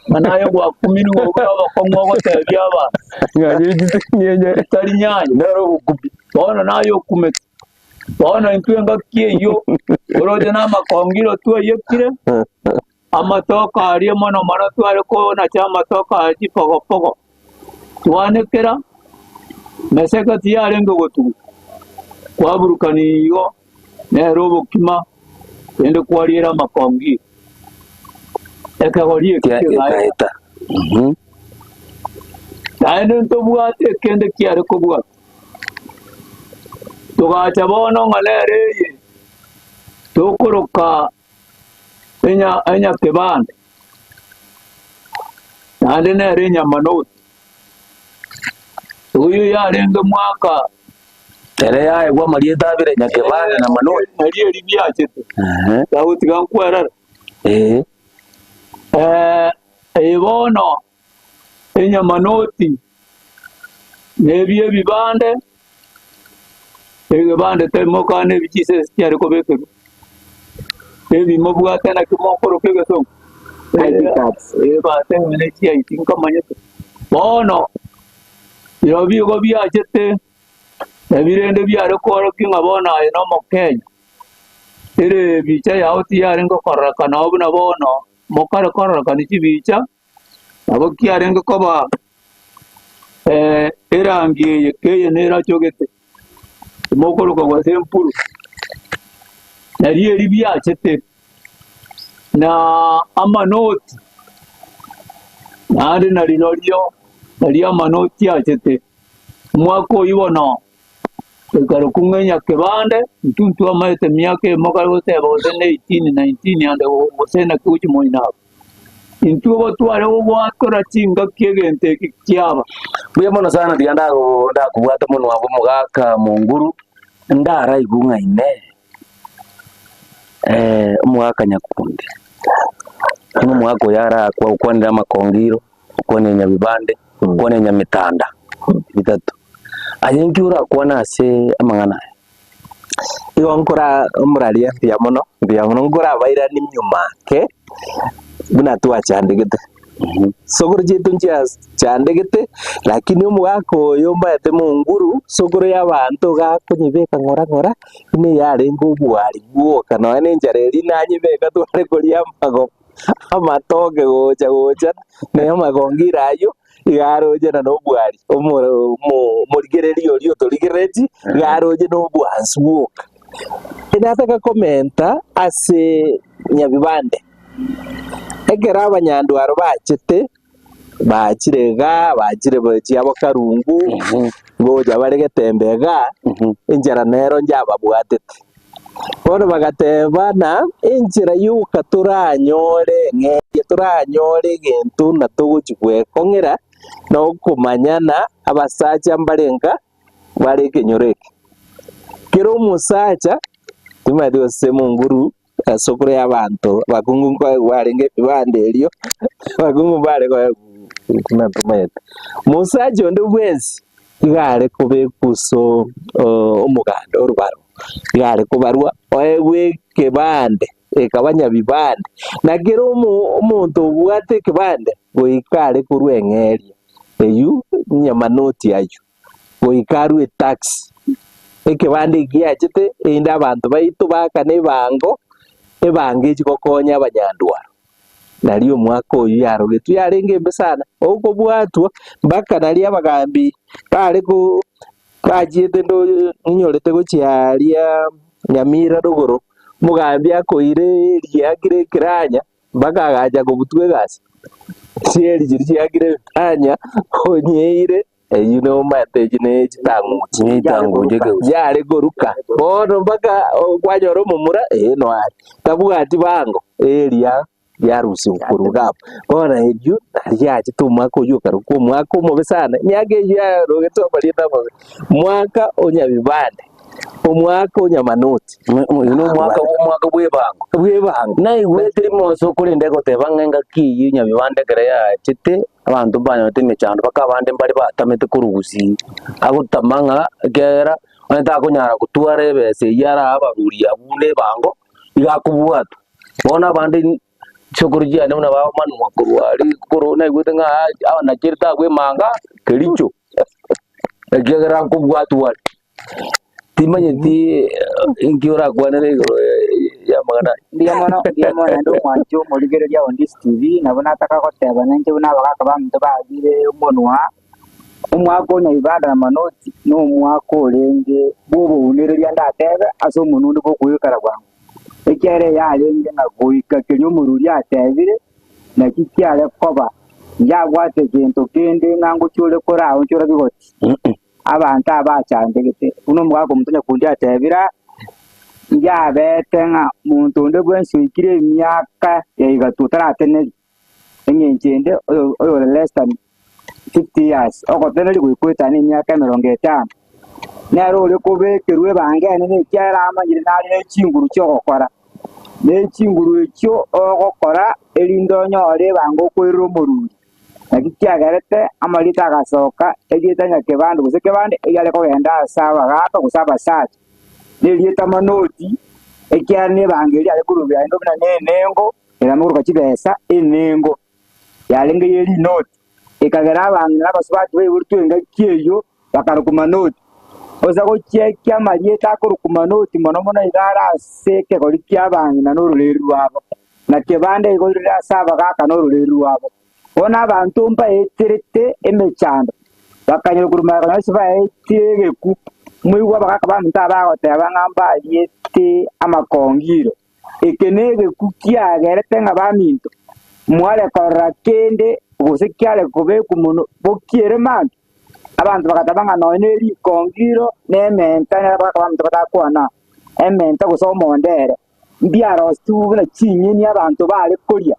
ng'a naye gwakumirwe obure obokong'u ogotebia abanto, chitari nyanya, Nere ogokumia. bono naye okumete. Bono intwe engaki eyio oroche namakongiro twaiyekire, amatoke aria mono mono tware konacha amatoke aya chipogopogo, twanekera, meseke tiyarenge gotugwa, kwaburukania igo, nere obokima, rende kwariera amakongiro. Ekegori eki kegaeta. Naende ntobwate ekende kiare kobwata. Togacha bono ng'a nere eye tokoroka enya enyakebande, naende nere enyamanoti. Oyio yarenge mwaka Ere yaegwa amarieta abere nyakebande na manoti. Nario eri biachete, Ehe. tagotiga nkwerere. Ee. Eye bono enyamanoti, na ebi ebibande, egebande temokana na ebi chisese chiare kobekerwa, ebi mobwate naki mokoroka egesongo, ID cards. Eh, batebe ne chi ID nkamanyete. Bono, birobio igo biachete, ebi rende biare koorokia ng'a bono aye na omokenya, ere ebicha yao tiyarenge kororekana oo buna bono, mokare kororekana chibicha, Nabo kiarenge koba erangi eye keye nerachogete, timokoroka gose empuru, nario eri biachete, na amanoti, naende narirorio nario amanoti achete. Omwaka oyio bono Ekarokwa ng'a enyakebande, intwe ntwamaete emiaka eyemo kare goteba gose ne 18, 19 ande gose naki gochia moino abwo. Intwe igo tware gogoakora chingaki egento eke kiaba. Mbuya mono sana tiga ndago ndakobwata monwa abwo omogaka monguru, ndaraigwe ng'a inee omogaka nyakundi, buna omogaka oyo arakwa okwanire amakongiro, okwanire nyabibande, okwanire nyametanda, bitato. Aye inki orakwane ase amang'ana aya? Igo nkora omoraria mbuya mono, mbuya mono, nkorabairanie nyuma ake, buna twachandegete. Sokoro chiaito nchiachandegete, lakini omogaka oyo omanyete monguru, sokoro ya abanto iga akonyebeka ng'ora ng'ora, buna eyarenge obwari bwoka nonya na enchara eria nanyebeka tware koria amago amatoke gocha gocha, na amagongiro aywo. Iga aroche na nobwari, omorigereria oria otorigerereti, iga aroche nobwansu bwoka. Nataka komenta ase nyabibande, ekero abanyandwaro bachete, bachire igaa, bachire chiabo karungu, ngocha bare getembe igaa, enchara nero njababwatete. Bono bagatebana, Enchera yoka toranyore eng'eria, toranyore egento na togochia gwekong'era, nokomanyana abasacha mbare nka bare ekenyoro eke. Kera omosacha, timanyeti gose monguru esukuru y'abanto abakungu nkoegwa barenge ebibanda erio, abakungu mbare koegwa buna tomanyete. Mosacha onde bwensi iga are kobekwa ase omoganda orobaro. Iga are kobarwa oegwe ekebande, ekaba nyabibande, na kera omonto obwate ekebande goika are korwa eng'eria eyio nyamanoti ayio, goika arue etax. Ekebande eki giachete erinde abanto baito baakane ebango, ebango echi gokonya abanyandwaro. Nario omwaka oyio yarogetwe yarenge embe sana, okobwatwa mpaka nario abagambi bare ko Bachiete ndoche ninyorete gochia aria Nyamira rogoro, Omogambi akoira eeri eakire ekeranya mpaka agacha kobutwa egasi. Chieri chiria chiakire ebitanya onyeire eyio nomanyete echio ne chitang'uche. Chitang'uche kegusii. Yare koruka bono mpaka kwanyora omomura ee noare tabwati bango eeri ya riarusigwa korwa iga abwo. Bono erio nari riachete omwaka oyio okarokwa omwaka omobe sana, emiaka eyio yarogetwe amarieta amabe, mwaka o nyabibande, omwaka o nyamanoti, Oyo na omwaka omwaka bw'ebango. bw'ebango. Naigwete rimoso korende egoteba ng'a engaki eyio nyabibande ekero yachete, abanto mbanyorete emechando mpaka abande mbare batamete korwa gusii, agotama ng'a ekiagera onye takonyara gotwara ebesa eyio arae abaruri abwo na ebango, iga akobwatwa. Bono abande chisokoro chiane buna bamanwa korwa aria korwa naigwete ng'a abanacherete abwo emanga kericho, ekiagera nkobwatwa are. Timanyeti inki orakwanere igoro ya amang'ana aya. Mbuya mono, mbuya mono naende omwanchi omorigereria o Ndisi TV, nabo nataka goteba nainche buna abagaka baminto bagire omonwa, omwaka o Nyaibanda na Manoti, na omwaka orenge bw'obounereria ndatebe ase omonwa onde bw'okoigekera bwango. Ekiagera eyarenge ng'a goika keria omorwoti atebire, naki kiare koba, njabwate gento kende ng'a ngochore koraonchora bigoti. Abanto aba bachandegete, buna omogaka omonto nyakundi atebire aa, njabete ng'a monto onde bwensi oikire emiaka ya igatwa otarateneria, eng'encho ende oyo oyore less than 50 years, ogoteneria goika oetane emiaka emerongo etano, nere ore kobekerwa ebango enene ekiagera amanyire nare ne chinguru chi'ogokora, ne chinguru echio ogokora erinde onyore ebango okoirera omorwoti. Naki kiagerete amarieta agasoka, erieta Nyakebande gose Kebande eriare kogenda ase abagaaka gose abasacha, na erieta Manoti, ekiagera nebango eria yare korwa naende buna nenengo, erame koroka chibesa enengo, yarenge ye rinoti. Ekagera abang'ina na abasubati baiboretwe engaki eyio bakarokwa Manoti. Gose gochiekia amarieta akorokwa Manoti mono mono iga are ase ekegori ki'abang'ina na ororeeri rwabo, na kebande igo rire ase abagaaka na ororeeri rwabo. Bono abanto mbaeterete emechando, bakanyora korwa magega nonya tibaetire egeku. Moigwe abagaaka baminto aba bagoteba ng'a mbariete amakongiro. Eke negeku kiagerete ng'a baminto mware korora kende gose kiare kobekwa mono bokiere mambia. Abanto bagateba ng'a nonya ne rikongiro na ementa nere abagaka baminto batakwana, ementa gose omondere, mbiarositigwe buna chinyeni abanto bare koria,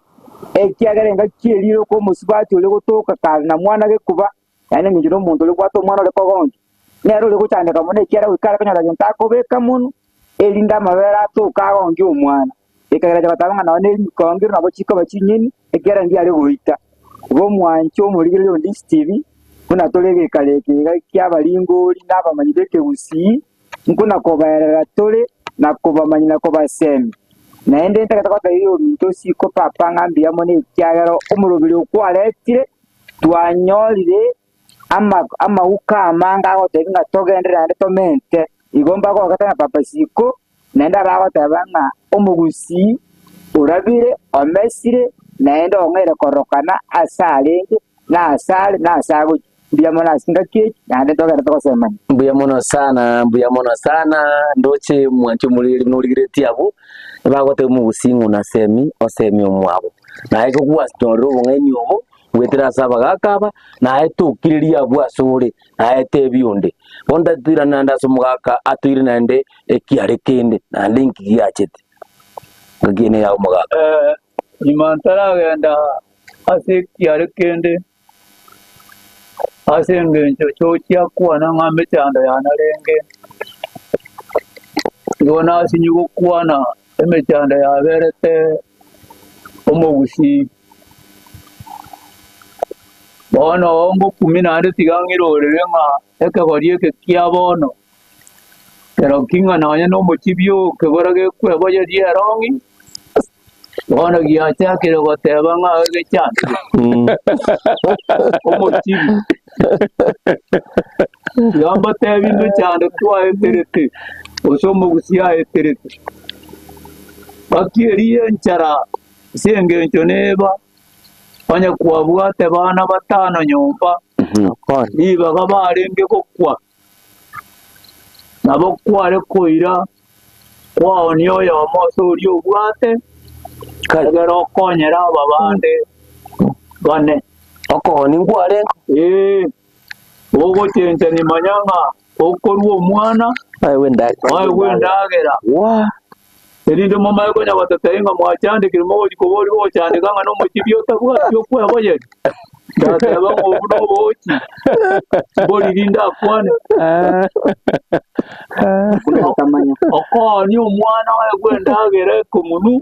ekiagera engaki eria ere okomosubati oria gotoka kare na mwana gekuba, Yaani engencho nomonto oria obwate omwana ore kogoncha, nere ore gochandeka mono ekiagera goika are konyora gento akobeka monwe, erinde amabere atoke agonge omwana. Ekagera acha goteba ng'a nonye ne rikongiro nabo chikoba chinyeni, ekiagera ndiare goita. Igo omwancho omorigereria o Ndisi TV, buna tore egekaro eke iga kia abaringori na abamanyi ba ekegusii, nkona kobaerera tore na kobamanya na kobasemia. Naende ntagete gotebia ominto osiko papa ng'a mbuya mono ekiagera omoroberi okwaretire twanyorire amauko amange agotebia ng'a togenderere naende tomente. Igo mbagogete ng'a papa siko, naende abagoteba ng'a omogusii orabire, omesire, naende ong'eire kororokana ase arenge, na ase are, na ase agochia. Mbuya mono ase chingaki echi, naende togende togosemania. Mbuya mono sana, mbuya mono sana, ndoche mwanche omoreri buna origeretie abwo, ebagotebia omogusii ng'a onasemi, osemi omwabo. Naye igo gwanyorire obong'aini obo, goetera ase abagaaka aba, naye tokireria abwo ase ore, naye tebia onde. Bono tatoirane naende ase omogaka toire naende ekiare kende, naende inki giachete? Ngaki eye neya omogaka. Nyuma ntaragenda ase ekiare kende, ase engencho chochia kwana ng'a emechando yane arenge, igo nasinywa gokwana emechando yaberete omogusii. Bono ngokumia naende tiga ng'irorere ng'a ekegori eke kia bono, kero ki ng'a nonye na omochibi okebora gekweboyeria erong'i, bono giachakire goteba ng'a egechandire omochibi. Tiga mbatebi emechando twaeterete, gose omogusii aeterete, gaki eria enchara. Ase engencho neba onye kwabwate bana batano nyomba, ribaga barenge gokwa, nabo kware koira Kwaonia oyomo ase oria obwate, egere okonyere aba bande bane. Okoonia nkwarenge? Ee, ogochenchani manya ng'a okorua omwana Oegwe endagera. oegwe endagera. Waa! Erinde momanye konya gototebi ng'a mwachandekire mogochia koboria gochandeka ng'a nomochibi otabwati okweboyeria. Ndateba ng'a obwo nobochi, mboriri ndakwane. Okoonia omwana oegwe endagera ekomunu,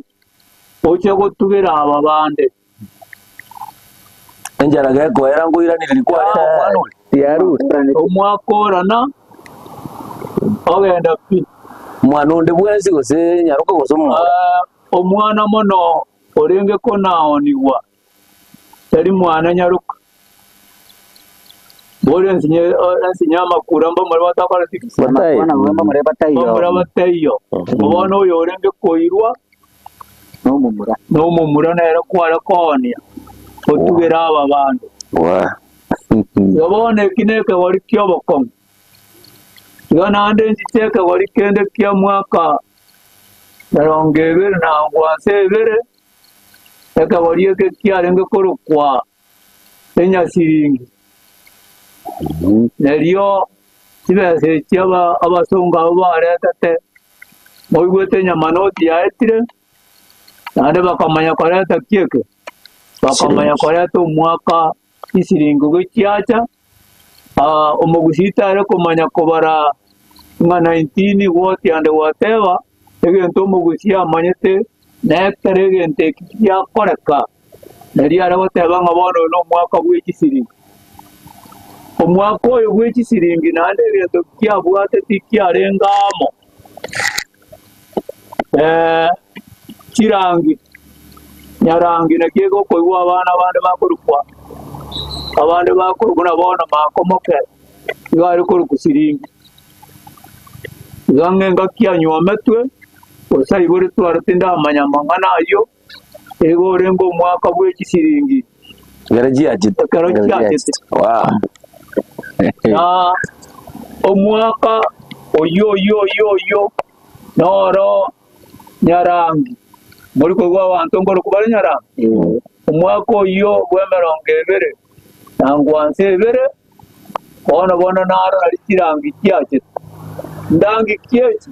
oche gotugera aba bande. Enchara gekoera nkoiranereria kwarenge omwana oria. Tiarure. Omwakorana ogenda pi. Omwana onde bwensi gose nyaroka gose omomura. Ah, omwana mono orenge konaonigwa tari mwana nyaroka. Bore ensinyo ensinyo y'amakura mbamura batakoreti ki? Bataiyo. Mbamura bataiyo. Mbamura bataiyo. Bono oyo orenge koirwa Nomomura. nomomura nere kware koonia otugere aba bande. Waa. Igo bono eki nekegori ki'obokong'u. Igo naende nchiche ekegori kende kia mwaka emerongo ebere na ngwansa ebere, ekegori eke kiarenge korokwa enyasiringi. Nerio chibesa echi abasongo abwo baretete, moigwete enyamanoti yaetire, naende bakamanya koreta ki eke? Bakamanya koreta omwaka chisiringi gochiacha, omogusii tare komanya kobara ng'a 19 what and whatever, egento omogusii amanyete nekero egento eki giakoreka. Nario are goteba ng'a bono oyo nomwaka bwe chisiringi. Omwaka oyo bwe chisiringi naende egento kiabwate tikiarenge amo. Eh, chirangi, nyarangi naki egokoigwa abana bande bakorokwa, abande bakorokwa buna bono makomoke, iga are korokwa siringi. Iga ng'a engaki anywometwe, gose aiboretwe aro tindamanya amang'ana ayio. Igo orenge omwaka bwe chisiringi Ekero chiachete. ekero chiachete. Wow. Na omwaka oyio oyio oyio oyio noro nyarangi. Mori koigwa abanto nkorokwa bare nyarangi? Omwaka oyio bw'emerongo ebere na ngwansa ebere, bono bono naro nari chirangi chiachete. Ndangi ki echi?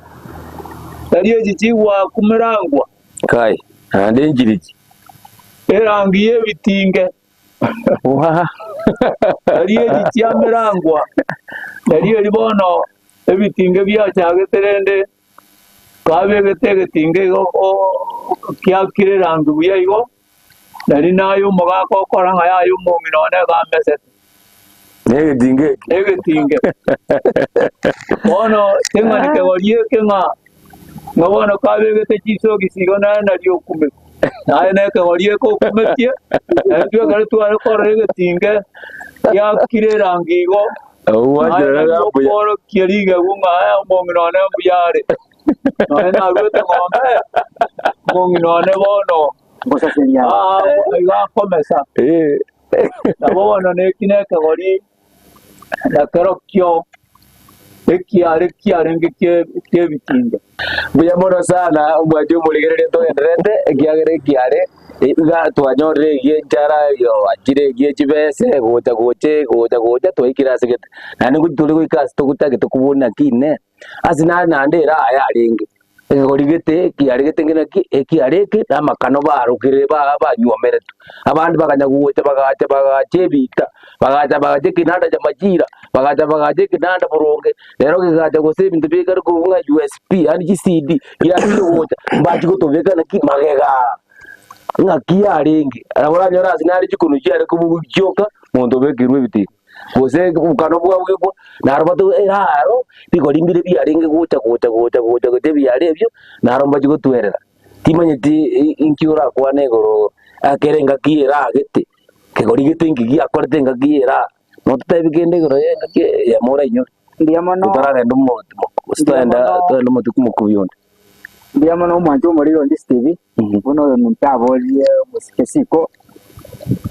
Tari echi chigwakumerangwa. Kai, naende enchirichi. Erangi y'ebitinge, tari echi chiamerangwa, tari eri bono ebitinge biachagete rende kabegete egetinge igo kiakire erangi buya igo, nari naye omogaka okora ng'a yaya omong'ina one iga amesete. Negetinge eke. Negetinge. Bono ting'ani kegori eke ng'a ng'a bono kabegete chisogisi igo naye nario okume. Naye nekegori eke okumetie, na intwe ekero tware korora egetinge giakire erangi igo, naye nario okworokia rigegu ng'a eh omong'ina one mbuya are. Nonya naruete ng'ombe, omong'ina one bono aa iga akomesa. Nabo bono neki nekegori, na kerokio ekiare kiarenge ki'ebitinge. Mbuya mono sana omwanchi omorigereria togendererete ekiagera ekiare iga twanyorire egie enchara yoachire egie chibese gocha gocha gocha gocha twaikire ase gete. Naende ngochi tore goika ase togotagete kobua naki inee. Ase nare naende ere aye arenge, ekegori gete ekiare gete naki ekiare eke na amakano barokire ba banywomeretwe. Abande bakanya gocha bagacha bagacha ebiita, bagacha bagacha ekenanda kia majira, bagacha bagacha ekenanda boronge, rero kegacha gose ebinto bikare korwa ng'a USB yaani chi CD biachire gocha, mbachia gotobeka naki magega aa. Ng'aki yarenge, nabo oranyore ase nare chikonu chiare kobugwa chioka, monto obekerwe ebitinga. Gose obokano bwabwekwa, naro bato eraro, rigori mbire biarenge gocha gocha gocha gocha gocha ebiare ebio, naro mbachie gotwerera. Timanyeti inki orakwane igoro ekere engaki eragete, kegori gete inki giakorete engaki era, nototebi kende igoro ya engaki eyemo orainyore. Mbuya mono. Totaragenda omotu gose Mbuya toenda mono. toende omotuko omokubi onde. Mbuya mono omwancho omoriri onde Steve, buna oyominto aboririe omosike siko,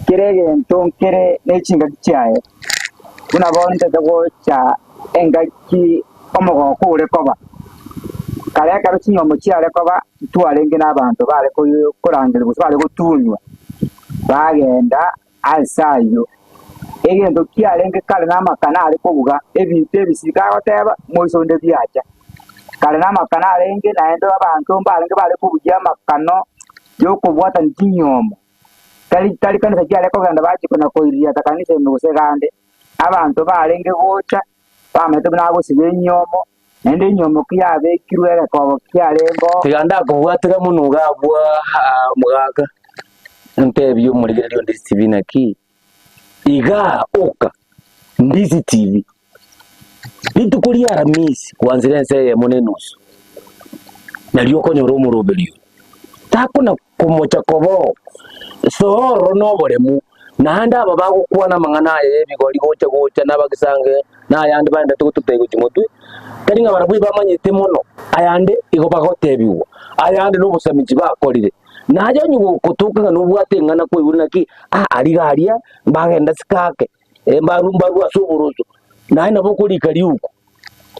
kera egento nkere ne chingaki chiaye, buna bono ntete gocha engaki omogoko ore koba. Kare ekero chinyomba chiare koba, ntwarenge nabanto bare korangeria gose bare gotunywa, bagenda ase ayio. Egento kiarenge kare namakana are kobuga, ebinto ebisika agoteba, moiso onde biacha. Kare namakana arenge naende abanto mbarenge bare kobugia amakano yokobwatania chinyomba. Tari tari kanisa chiare kogenda bachia kona koiriata kanisa ime gose gande. Abanto barenge gocha, bamanyete buna agosiba enyomo, naende enyomo ki yabekirwe egekobo kiarenge oo. Tiga ndakobwatera mono iga abwo aa omogaka, ntebie omorigereria onde TV naki, igaa oka Ndizi TV, rituko ria Aramisi kwanzire ense eyemo na enusu, nario okonyora omoroberio oyo. Takona komocha koba oo, soa ororo na oboremu, naende aba bagokwana amang'ana aya y'ebigori gocha gocha na abagisange na ayande baendete gototebia gochia motwe, tari ng'a barabwo ebamanyete mono, ayande igo bagotebigwa, ayande na obosamichi bakorire. Naye onye gogotoka ng'a nobwate eng'ana kwaigure naki, ah aria iga aria mbagenda sikake, mbarue mbarue ase oboroso, naye nabo okorika riuko,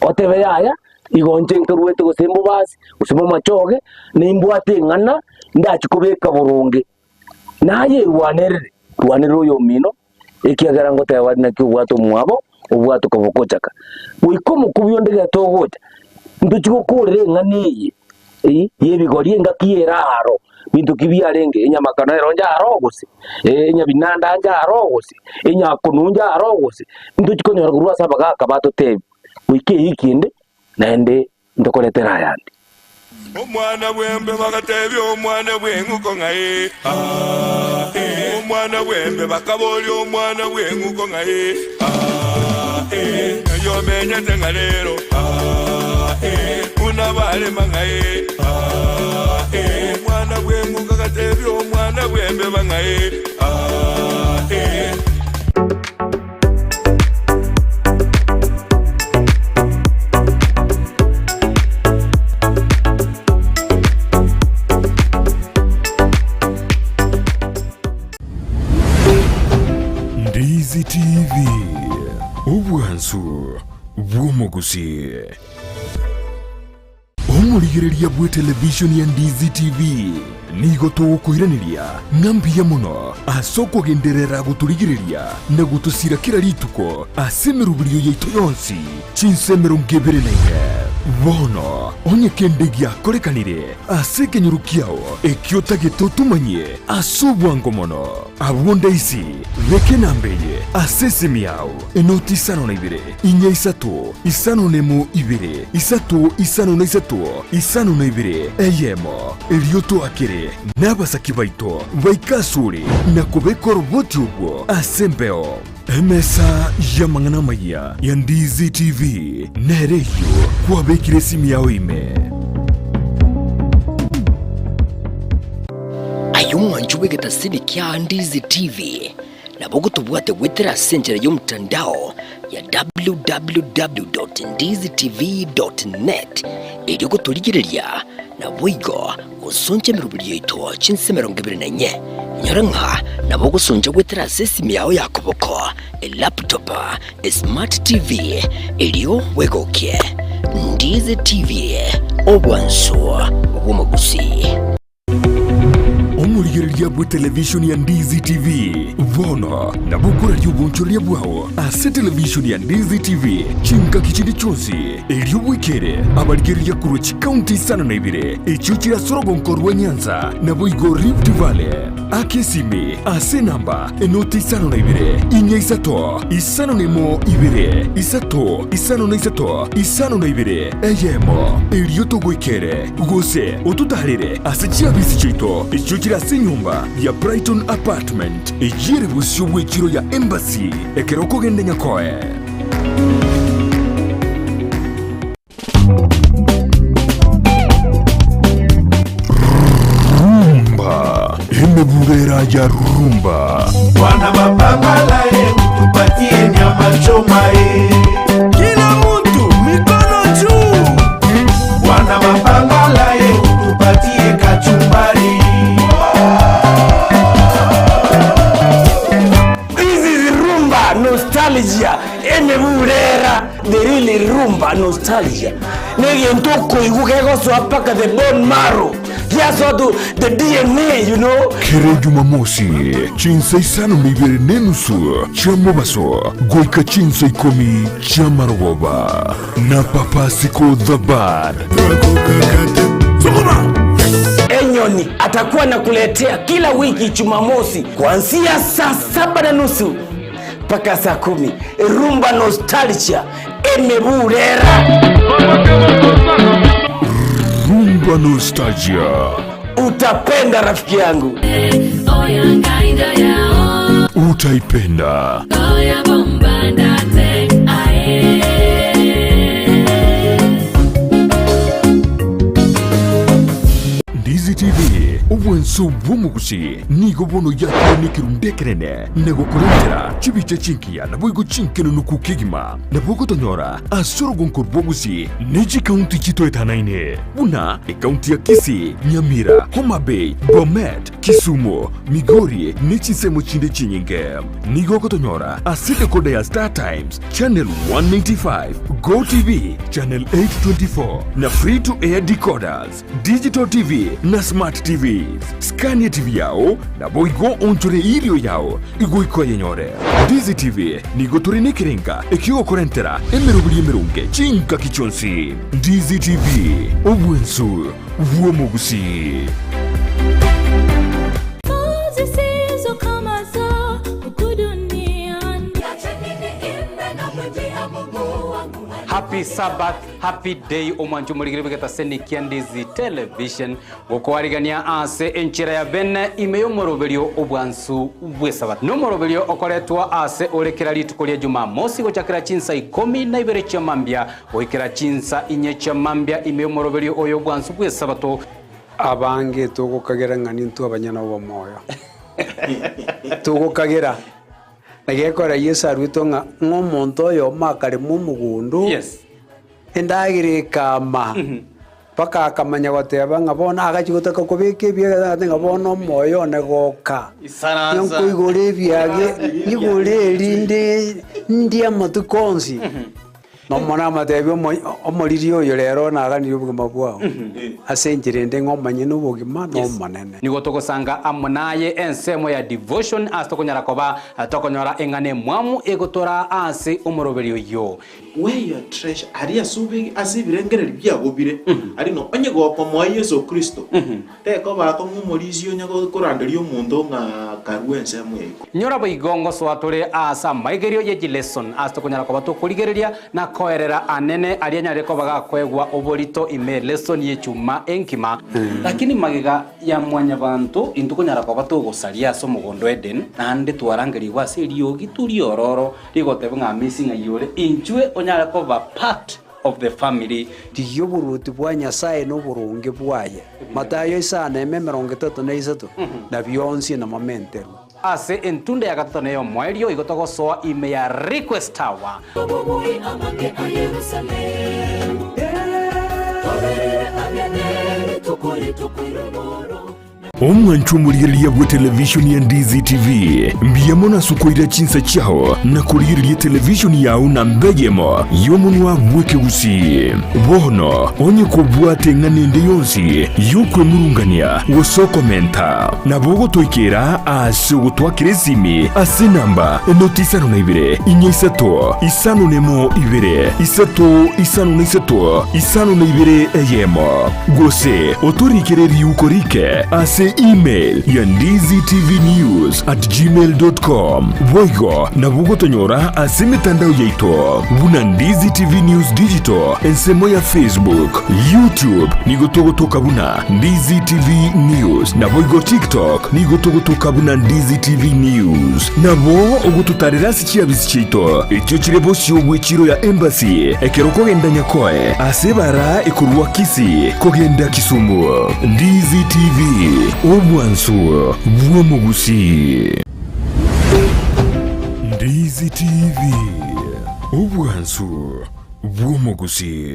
otebe yaya, igo inche nkerwete gose mbobasi, gose momachoge, nimbwate eng'ana ndachie kobeka boronge. Naye erwanerere, rwanerera oyomino, ekiagera ngoteba bare naki obwate omwabo, obwate kobogochaka. Goika omokubi onde gete ogocha, ntochie gokorera eng'ana eye eh, y'ebigori engaki y'eraro, binto ki biarenge, enyamakano ero ncharo gose, enyabinanda ncharo gose, enyakonu ncharo gose, ntochie konyora korwa ase abagaka batotebia, goika ewiki ende, naende ntokoretera ayande. Omwana bw'embe bagatebia omwana bw'eng'uko ng'a ee, aa, ee. Omwana bw'embe bakaboria omwana bw'eng'uko ng'a ee, aa, ee. Ng'ai omenyete ng'a rero, aa, ee. Buna barema ng'a ee, aa, ee. Omwana bw'eng'uko agatebia omwana bw'embeba ng'a ee, aa, ee. Ndizi TV, obwansu bw'omogusii. Omorigereria bw'etelevishoni ya Ndizi TV nigo togokoiraneria ng'a mbuya mono ase okogenderera gotorigereria na gotosira kera rituko ase emeroberio yaito yonsi chinsa 24. Bono onye kende giakorekanire ase ekenyoro kiao ekio otagete otomanyie ase obwango mono, abwo ndaisi beka enamba eye ase esimi yao, enoti isano na ibere, Inya isato, isano nemo ibere, isato isano na isato, isano na ibere, eyemo. Erio toakere nabasaki baito baike asore na kobeka oroboti obwo ase embeo. Emesa y'amang'ana amayia ya Ndizi TV nere eyio kwabekire esimi yao ime. Aye omwancho bw'egetasini kia Ndizi TV, Nabo gotobwate goetera ase enchera y'omotandao ya www.ndizitv.net erio gotorigereria naboigo gosoncha emeroberi yaito chinsa 24. Inyora ng'a nabo ogosoncha goetera ase esimi yao ya koboko, elaptop, esmart TV erio bwegokie. Ndizi TV, obwansu bw'omogusii. Omorigereria bw'etelevishoni ya Ndizi TV bono nabo okoraria obonchoreria bwao ase televishoni ya Ndizi TV chingaki chinde chionsi, erio bwekere abarigereria korwa chikaunti isano na ibere echio chire ase orogonko rwa Nyanza naboigo Rift Valley. Aka esimi ase enamba enoti isano na ibere, inya isato, isano na emo ibere, isato, isano na isato, isano na ibere, eyemo, erio togoikere. Gose ototaarere ase chiabisi chiaito echio chire ase enyomba ya Brighton Apartment, eyio ere bosio bw'echiro ya Embassy, ekero okogenda Nyakoe. Rumba, emebubera ya rumba. Bwana mapambala ye, tupatie nyama choma ye. Kila mtu mikono juu. Bwana mapambala ye, tupatie kachumbari. This is rumba nostalgia. Emeburera the real rumba nostalgia. Negento okoigwa kegosoa mpaka the bone marrow, giasoa to the DNA, you know. Kera Jumamosi, chinsa isano na ibere na enusu chia mobaso goika chinsa ikomi chi'amarogoba, na Papa Siko the Bad. Enyoni atakuwa anakuletea kila wiki Jumamosi kuanzia saa saba na nusu mpaka saa kumi Rumba Nostalgia emeburera. Rumba Nostalgia. Utapenda rafiki yangu. Utaipenda. Ndizi TV, obwanso bw'omogusi nigo bono yakire nekerundu ekenene na gokorentera chibicha chinkiya naboigo chinkenunuku kegima. Nabo ogotonyora ase orogonko rw'obosie ne chikaunti chitoetanaine, buna ekaunti ya Kisii, Nyamira, Homa Bay, Bomet, Kisumu, Migori ne chinsemo chinde chinyinge. Nigo ogotonyora ase decoder ya Star Times, Channel 195, Go TV, Channel 824 na Free to Air decoders, Digital TV na Smart TVs. Skania TV yao naboigo onchore irio yao igoika oyenyore. Ndizi TV nigo tore nekerenga ekiogokorentera emeroberi emeronge chingaki chionsi. Ndizi TV, obwensu bw'omogusii. Happy Sabbath, happy day omwancho omorigere bw'egetaseni kia Ndizi Television gokoarigania ase enchera ya bene ime y'omoroberio obwansu bw'esabato. Nomoroberio okoretwa ase ore kera rituko ria Jumamosi gochakera chinsa ikomi na ibere chia mambia goikera chinsa inye chia mambia ime y'omoroberio oyo obwansu bw'esabato. Abange togokagera ng'a nintwe abanyene obomoyo. Togokagera. Na gekora Yeso aruetwe ng'a ng'a omonto oyomo akarema omogondo, endagera ekama, mpaka akamanya goteba ng'a bono agachia gotaka kobeka ebiaga agoteba ng'a bono omoyo one goka, Isaransa. nkoigora ebiage, nyigore erinde ndie amatuko onsi. Nomonene amatebie omoriri oyo rero naganirie obogima bwao, ase enchera ende ng'a omanye nobogima n'Omonene. Nigo togosanga amo naye ensemo ya devotion ase tokonyara koba tokonyora eng'ana emwamu egotoraa ase omoroberio oyio. Where your treasure, aria ase obe ase ebirengererio biago bire, aria no onye gokomoa Yeso Kristo, Tekoba akong'u omorisia onye koranderia omonto ng'a karue ensemo ya iko. Nyora boigo ngosoa tore aase amaigerio ye chileson ase tokonyara koba tokorigereria na koerera anene aria anyarire koba gakoegwa oborito ime lesson y'echuma enkima. Lakini magega ya mwanyabanto intwe konyara koba togosaria ase omogondo o Eden, naende twarangerigwe ase eriogi riororo rigoteba ng'a amisi ng'ai ore, inchwe onyare koba part of the family. Rigia oboruoti bwa Nyasae na oboronge bwaye, Matayo isano eme 33, na bionsi namomenterwe. Ase entunda ya gatato na ey'omoerio igo togosoa ime ya Request Tower. Omwancho omorigereria bwe televishoni ya Ndizi TV, mbuya mono ase okoira chinsa chiao na korigereria televishoni yao namba eyemo y'omonwa bw'ekegusii. Bono onye kobwate eng'ana ende yonsi y'okwemurungania gose okomenta, nabo ogotoikera ase ogotwakera esimi ase enamba enoti isano na ibere, inya isato, isano nemo ibere, isato isano na isato, isano na ibere eyemo. Gose otorikere riuko rike ase email ya ndizitvnews@gmail.com. Boigo nabo ogotonyora ase emetandao yaito buna Ndizi TV News Digital, ensemo ya Facebook, YouTube nigo togotoka buna Ndizi TV News, naboigo TikTok nigo togotoka buna Ndizi TV News. Nabo ogototarera ase chiabisi chiaito echio chire bosio bw'echiro ya Embassy ekero okogenda Nyakoe ase ebara ekorwa Kisii kogenda Kisumu. Ndizi TV, obwansu bw'omogusii. Ndizi TV, obwansu bw'omogusii.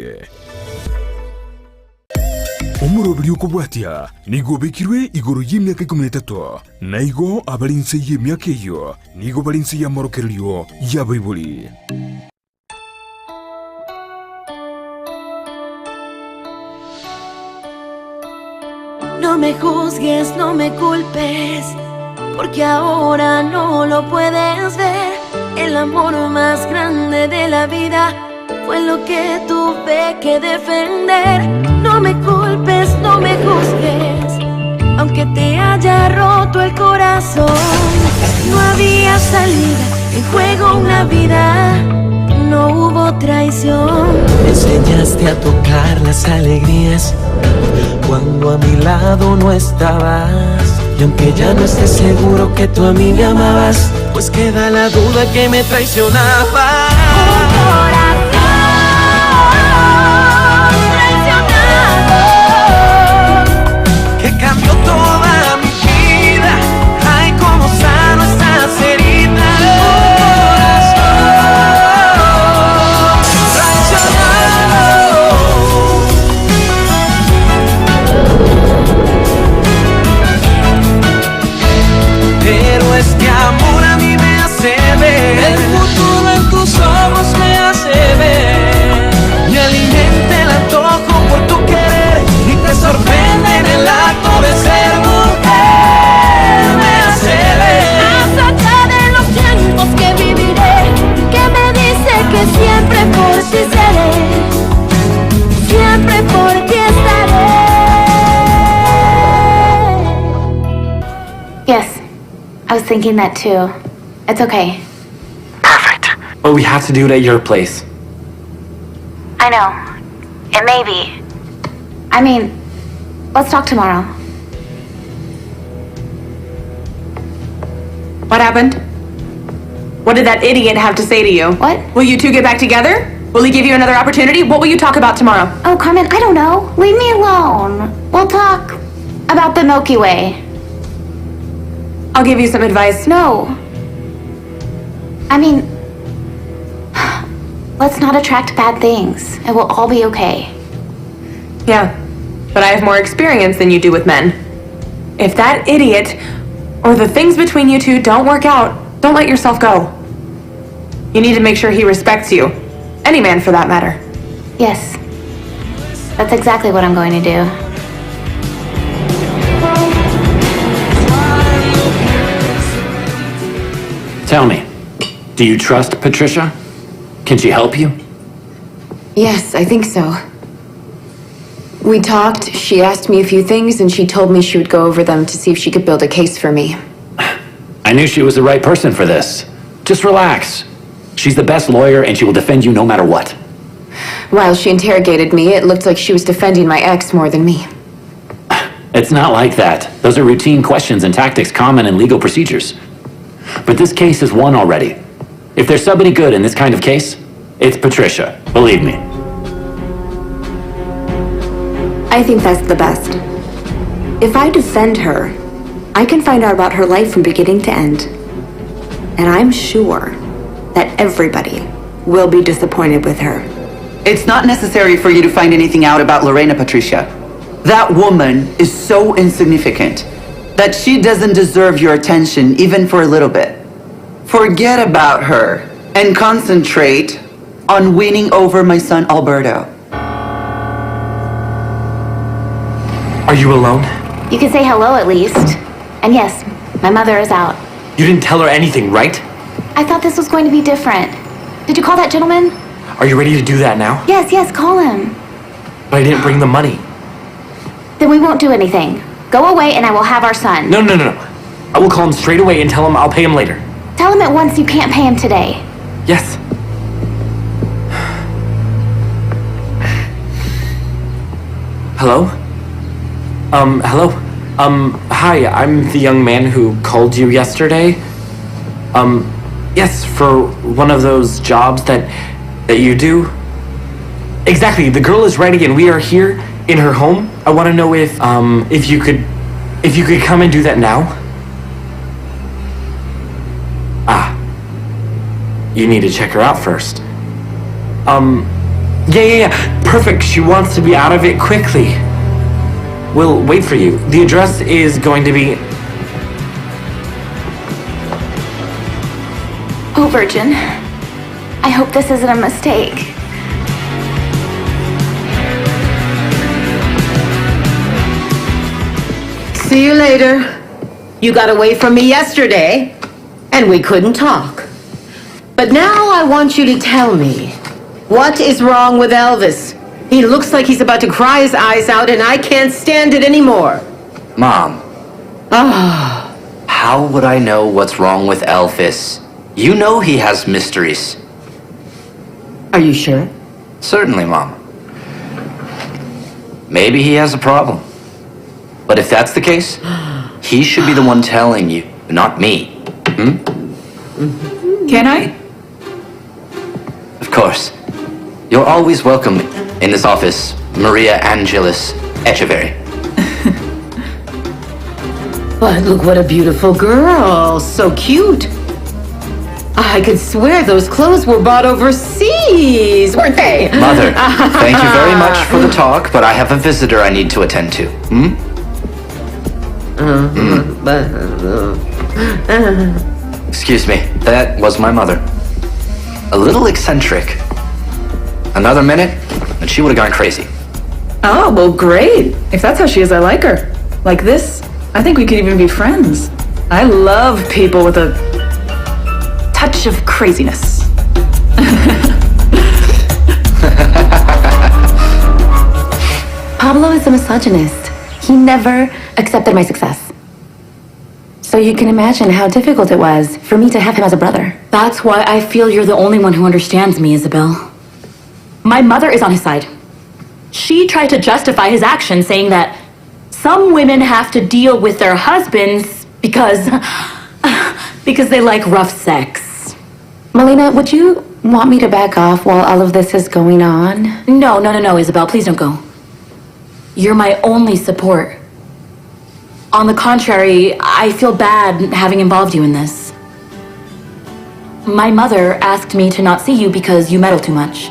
Omoroberi okobwatia nigo obekirwe igoro y'emiaka ikomi na etato, na igo abare inse y'emiaka eyio nigo bare inse y'amorokererio y'abaibori. No me juzgues, no me culpes, porque ahora no lo puedes ver. El amor más grande de la vida fue lo que tuve que defender. No me culpes, no me juzgues, aunque te haya roto el corazón. No había salida, en juego una vida, no hubo traición. Me enseñaste a tocar las alegrías cuando a mi lado no estabas. Y aunque ya no esté seguro que tú a mí me amabas, pues queda la duda que me traicionabas. Que cambió toda mi vida. Ay, cómo sano estás herida. Corazón traicionado. Pero este amor a mí me hace ver. El futuro en tus ojos me hace ver. Me alimenta el antojo por tu querer y te sorprende en el acto de ser mujer. Me hace ver. Más allá de los tiempos que viviré, que me dice que siempre por ti seré, siempre por ti estaré. Yes, I was thinking that too. It's okay. But we have to do it at your place. I know. It may be. I mean, let's talk tomorrow. What happened? What did that idiot have to say to you? What? Will you two get back together? Will he give you another opportunity? What will you talk about tomorrow? Oh, Carmen, I don't know. Leave me alone. We'll talk about the Milky Way. I'll give you some advice. No. I mean, let's not attract bad things. It will all be okay. Yeah, but I have more experience than you do with men. If that idiot or the things between you two don't work out, don't let yourself go. You need to make sure he respects you. Any man for that matter. Yes. That's exactly what I'm going to do. Tell me, do you trust Patricia? Can she help you? Yes, I think so. We talked, she asked me a few things, and she told me she would go over them to see if she could build a case for me. I knew she was the right person for this. Just relax. She's the best lawyer and she will defend you no matter what. While she interrogated me, it looked like she was defending my ex more than me. It's not like that. Those are routine questions and tactics common in legal procedures. But this case is won already. If there's somebody good in this kind of case, it's Patricia. Believe me. I think that's the best. If I defend her, I can find out about her life from beginning to end. And I'm sure that everybody will be disappointed with her. It's not necessary for you to find anything out about Lorena, Patricia. That woman is so insignificant that she doesn't deserve your attention even for a little bit. Forget about her and concentrate on winning over my son Alberto. Are you alone? You can say hello at least. And yes, my mother is out. You didn't tell her anything, right? I thought this was going to be different. Did you call that gentleman? Are you ready to do that now? Yes, yes, call him. But I didn't bring the money. Then we won't do anything. Go away and I will have our son. No, no, no, no. I will call him straight away and tell him I'll pay him later. Tell him at once you can't pay him today. Yes. Hello? Hello? Hi, I'm the young man who called you yesterday. Yes, for one of those jobs that that you do. Exactly, the girl is ready and we are here in her home. I want to know if if you could if you could come and do that now. Ah. You need to check her out first. Yeah, yeah, yeah. Perfect. She wants to be out of it quickly. We'll wait for you. The address is going to be Oh, Virgin. I hope this isn't a mistake. See you later. You got away from me yesterday, and we couldn't talk. But now I want you to tell me what is wrong with Elvis? He looks like he's about to cry his eyes out, and I can't stand it anymore. Mom, Ah, how would I know what's wrong with Elvis? You know he has mysteries. Are you sure? Certainly, Mom. Maybe he has a problem. But if that's the case, he should be the one telling you, not me. Hmm? Can I? Of course. You're always welcome in this office, Maria Angelis Echeverry. But look what a beautiful girl. So cute. I could swear those clothes were bought overseas, weren't they? Mother, thank you very much for the talk, but I have a visitor I need to attend to. Hmm? Excuse me, that was my mother. A little eccentric. Another minute, and she would have gone crazy. Oh, well, great. If that's how she is, I like her. Like this, I think we could even be friends. I love people with a touch of craziness. Pablo is a misogynist. He never accepted my success. So you can imagine how difficult it was for me to have him as a brother. That's why I feel you're the only one who understands me, Isabel. My mother is on his side. She tried to justify his actions, saying that some women have to deal with their husbands because. because they like rough sex. Melina, would you want me to back off while all of this is going on? No, no, no, no, Isabel, please don't go. You're my only support. On the contrary, I feel bad having involved you in this. My mother asked me to not see you because you meddle too much.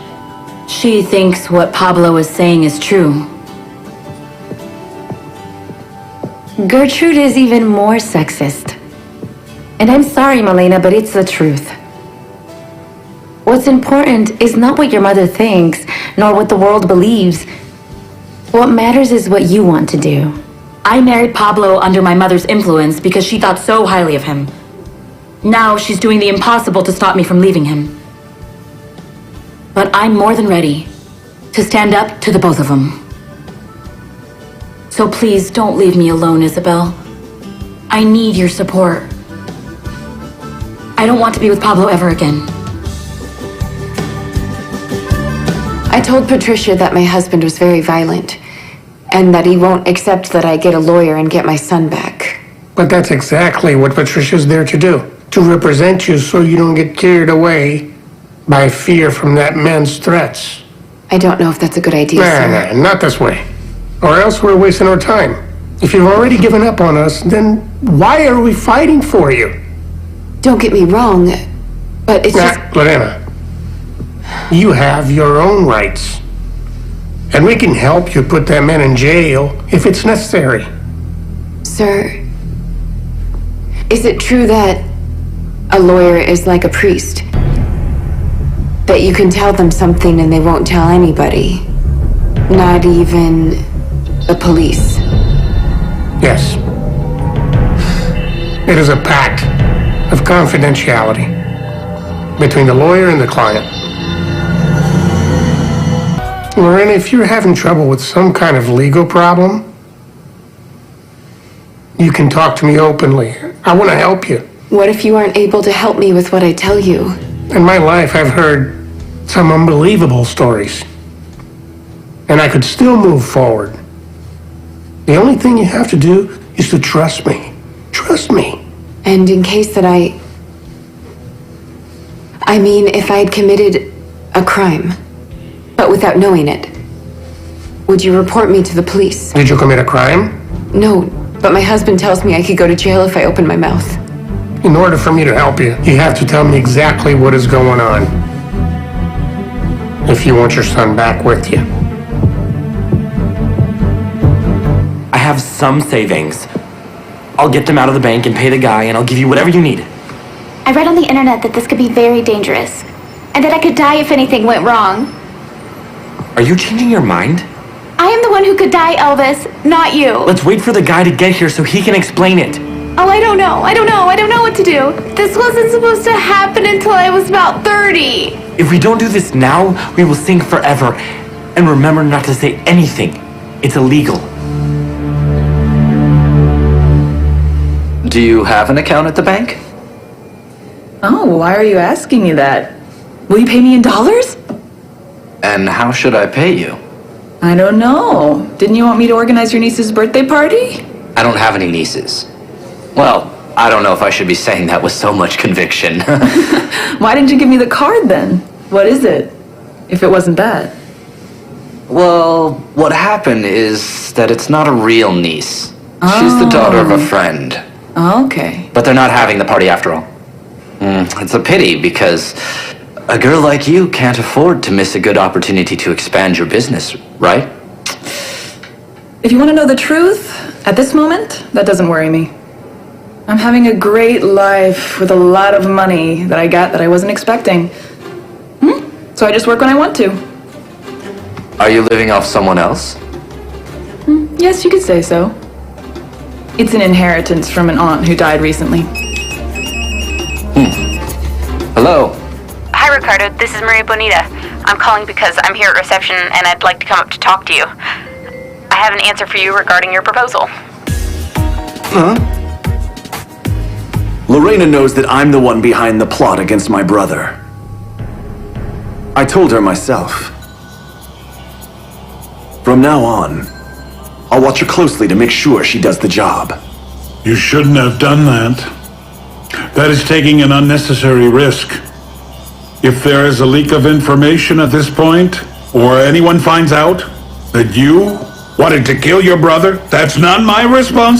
She thinks what Pablo is saying is true. Gertrude is even more sexist. And I'm sorry, Melena, but it's the truth. What's important is not what your mother thinks, nor what the world believes. What matters is what you want to do. I married Pablo under my mother's influence because she thought so highly of him. Now she's doing the impossible to stop me from leaving him. But I'm more than ready to stand up to the both of them. So please don't leave me alone, Isabel. I need your support. I don't want to be with Pablo ever again. I told Patricia that my husband was very violent and that he won't accept that I get a lawyer and get my son back. But that's exactly what Patricia's there to do to represent you so you don't get carried away by fear from that man's threats. I don't know if that's a good idea, Nah, sir. nah, not this way. Or else we're wasting our time. If you've already given up on us, then why are we fighting for you? Don't get me wrong, but it's Nah, just. Lorena, you have your own rights. And we can help you put that man in jail if it's necessary. Sir, is it true that a lawyer is like a priest? That you can tell them something and they won't tell anybody? Not even the police. Yes. It is a pact of confidentiality between the lawyer and the client. Lorena, if you're having trouble with some kind of legal problem, you can talk to me openly. I want to help you. What if you aren't able to help me with what I tell you? In my life, I've heard some unbelievable stories. And I could still move forward. The only thing you have to do is to trust me. Trust me. And in case that I. I mean, if I had committed a crime, but without knowing it, would you report me to the police? Did you commit a crime? No, but my husband tells me I could go to jail if I open my mouth. In order for me to help you, you have to tell me exactly what is going on. If you want your son back with you. I have some savings. I'll get them out of the bank and pay the guy, and I'll give you whatever you need. I read on the internet that this could be very dangerous, and that I could die if anything went wrong. Are you changing your mind? I am the one who could die, Elvis, not you. Let's wait for the guy to get here so he can explain it. Oh, I don't know. I don't know. I don't know what to do. This wasn't supposed to happen until I was about 30. If we don't do this now, we will sink forever. And remember not to say anything. It's illegal. Do you have an account at the bank? Oh, why are you asking me that? Will you pay me in dollars? And how should I pay you? I don't know. Didn't you want me to organize your niece's birthday party? I don't have any nieces. Well, I don't know if I should be saying that with so much conviction. Why didn't you give me the card then? What is it? If it wasn't that. well, what happened is that it's not a real niece. She's the daughter of a friend. Okay. But they're not having the party after all. It's a pity because a girl like you can't afford to miss a good opportunity to expand your business, right? If you want to know the truth, at this moment, that doesn't worry me. I'm having a great life with a lot of money that I got that I wasn't expecting. Hmm? So I just work when I want to. Are you living off someone else? Yes, you could say so. It's an inheritance from an aunt who died recently. Hello. Hi, Ricardo. This is Maria Bonita. I'm calling because I'm here at reception and I'd like to come up to talk to you. I have an answer for you regarding your proposal. Huh? Lorena knows that I'm the one behind the plot against my brother. I told her myself. From now on, I'll watch her closely to make sure she does the job. You shouldn't have done that. That is taking an unnecessary risk. If there is a leak of information at this point, or anyone finds out that you wanted to kill your brother, that's not my responsibility.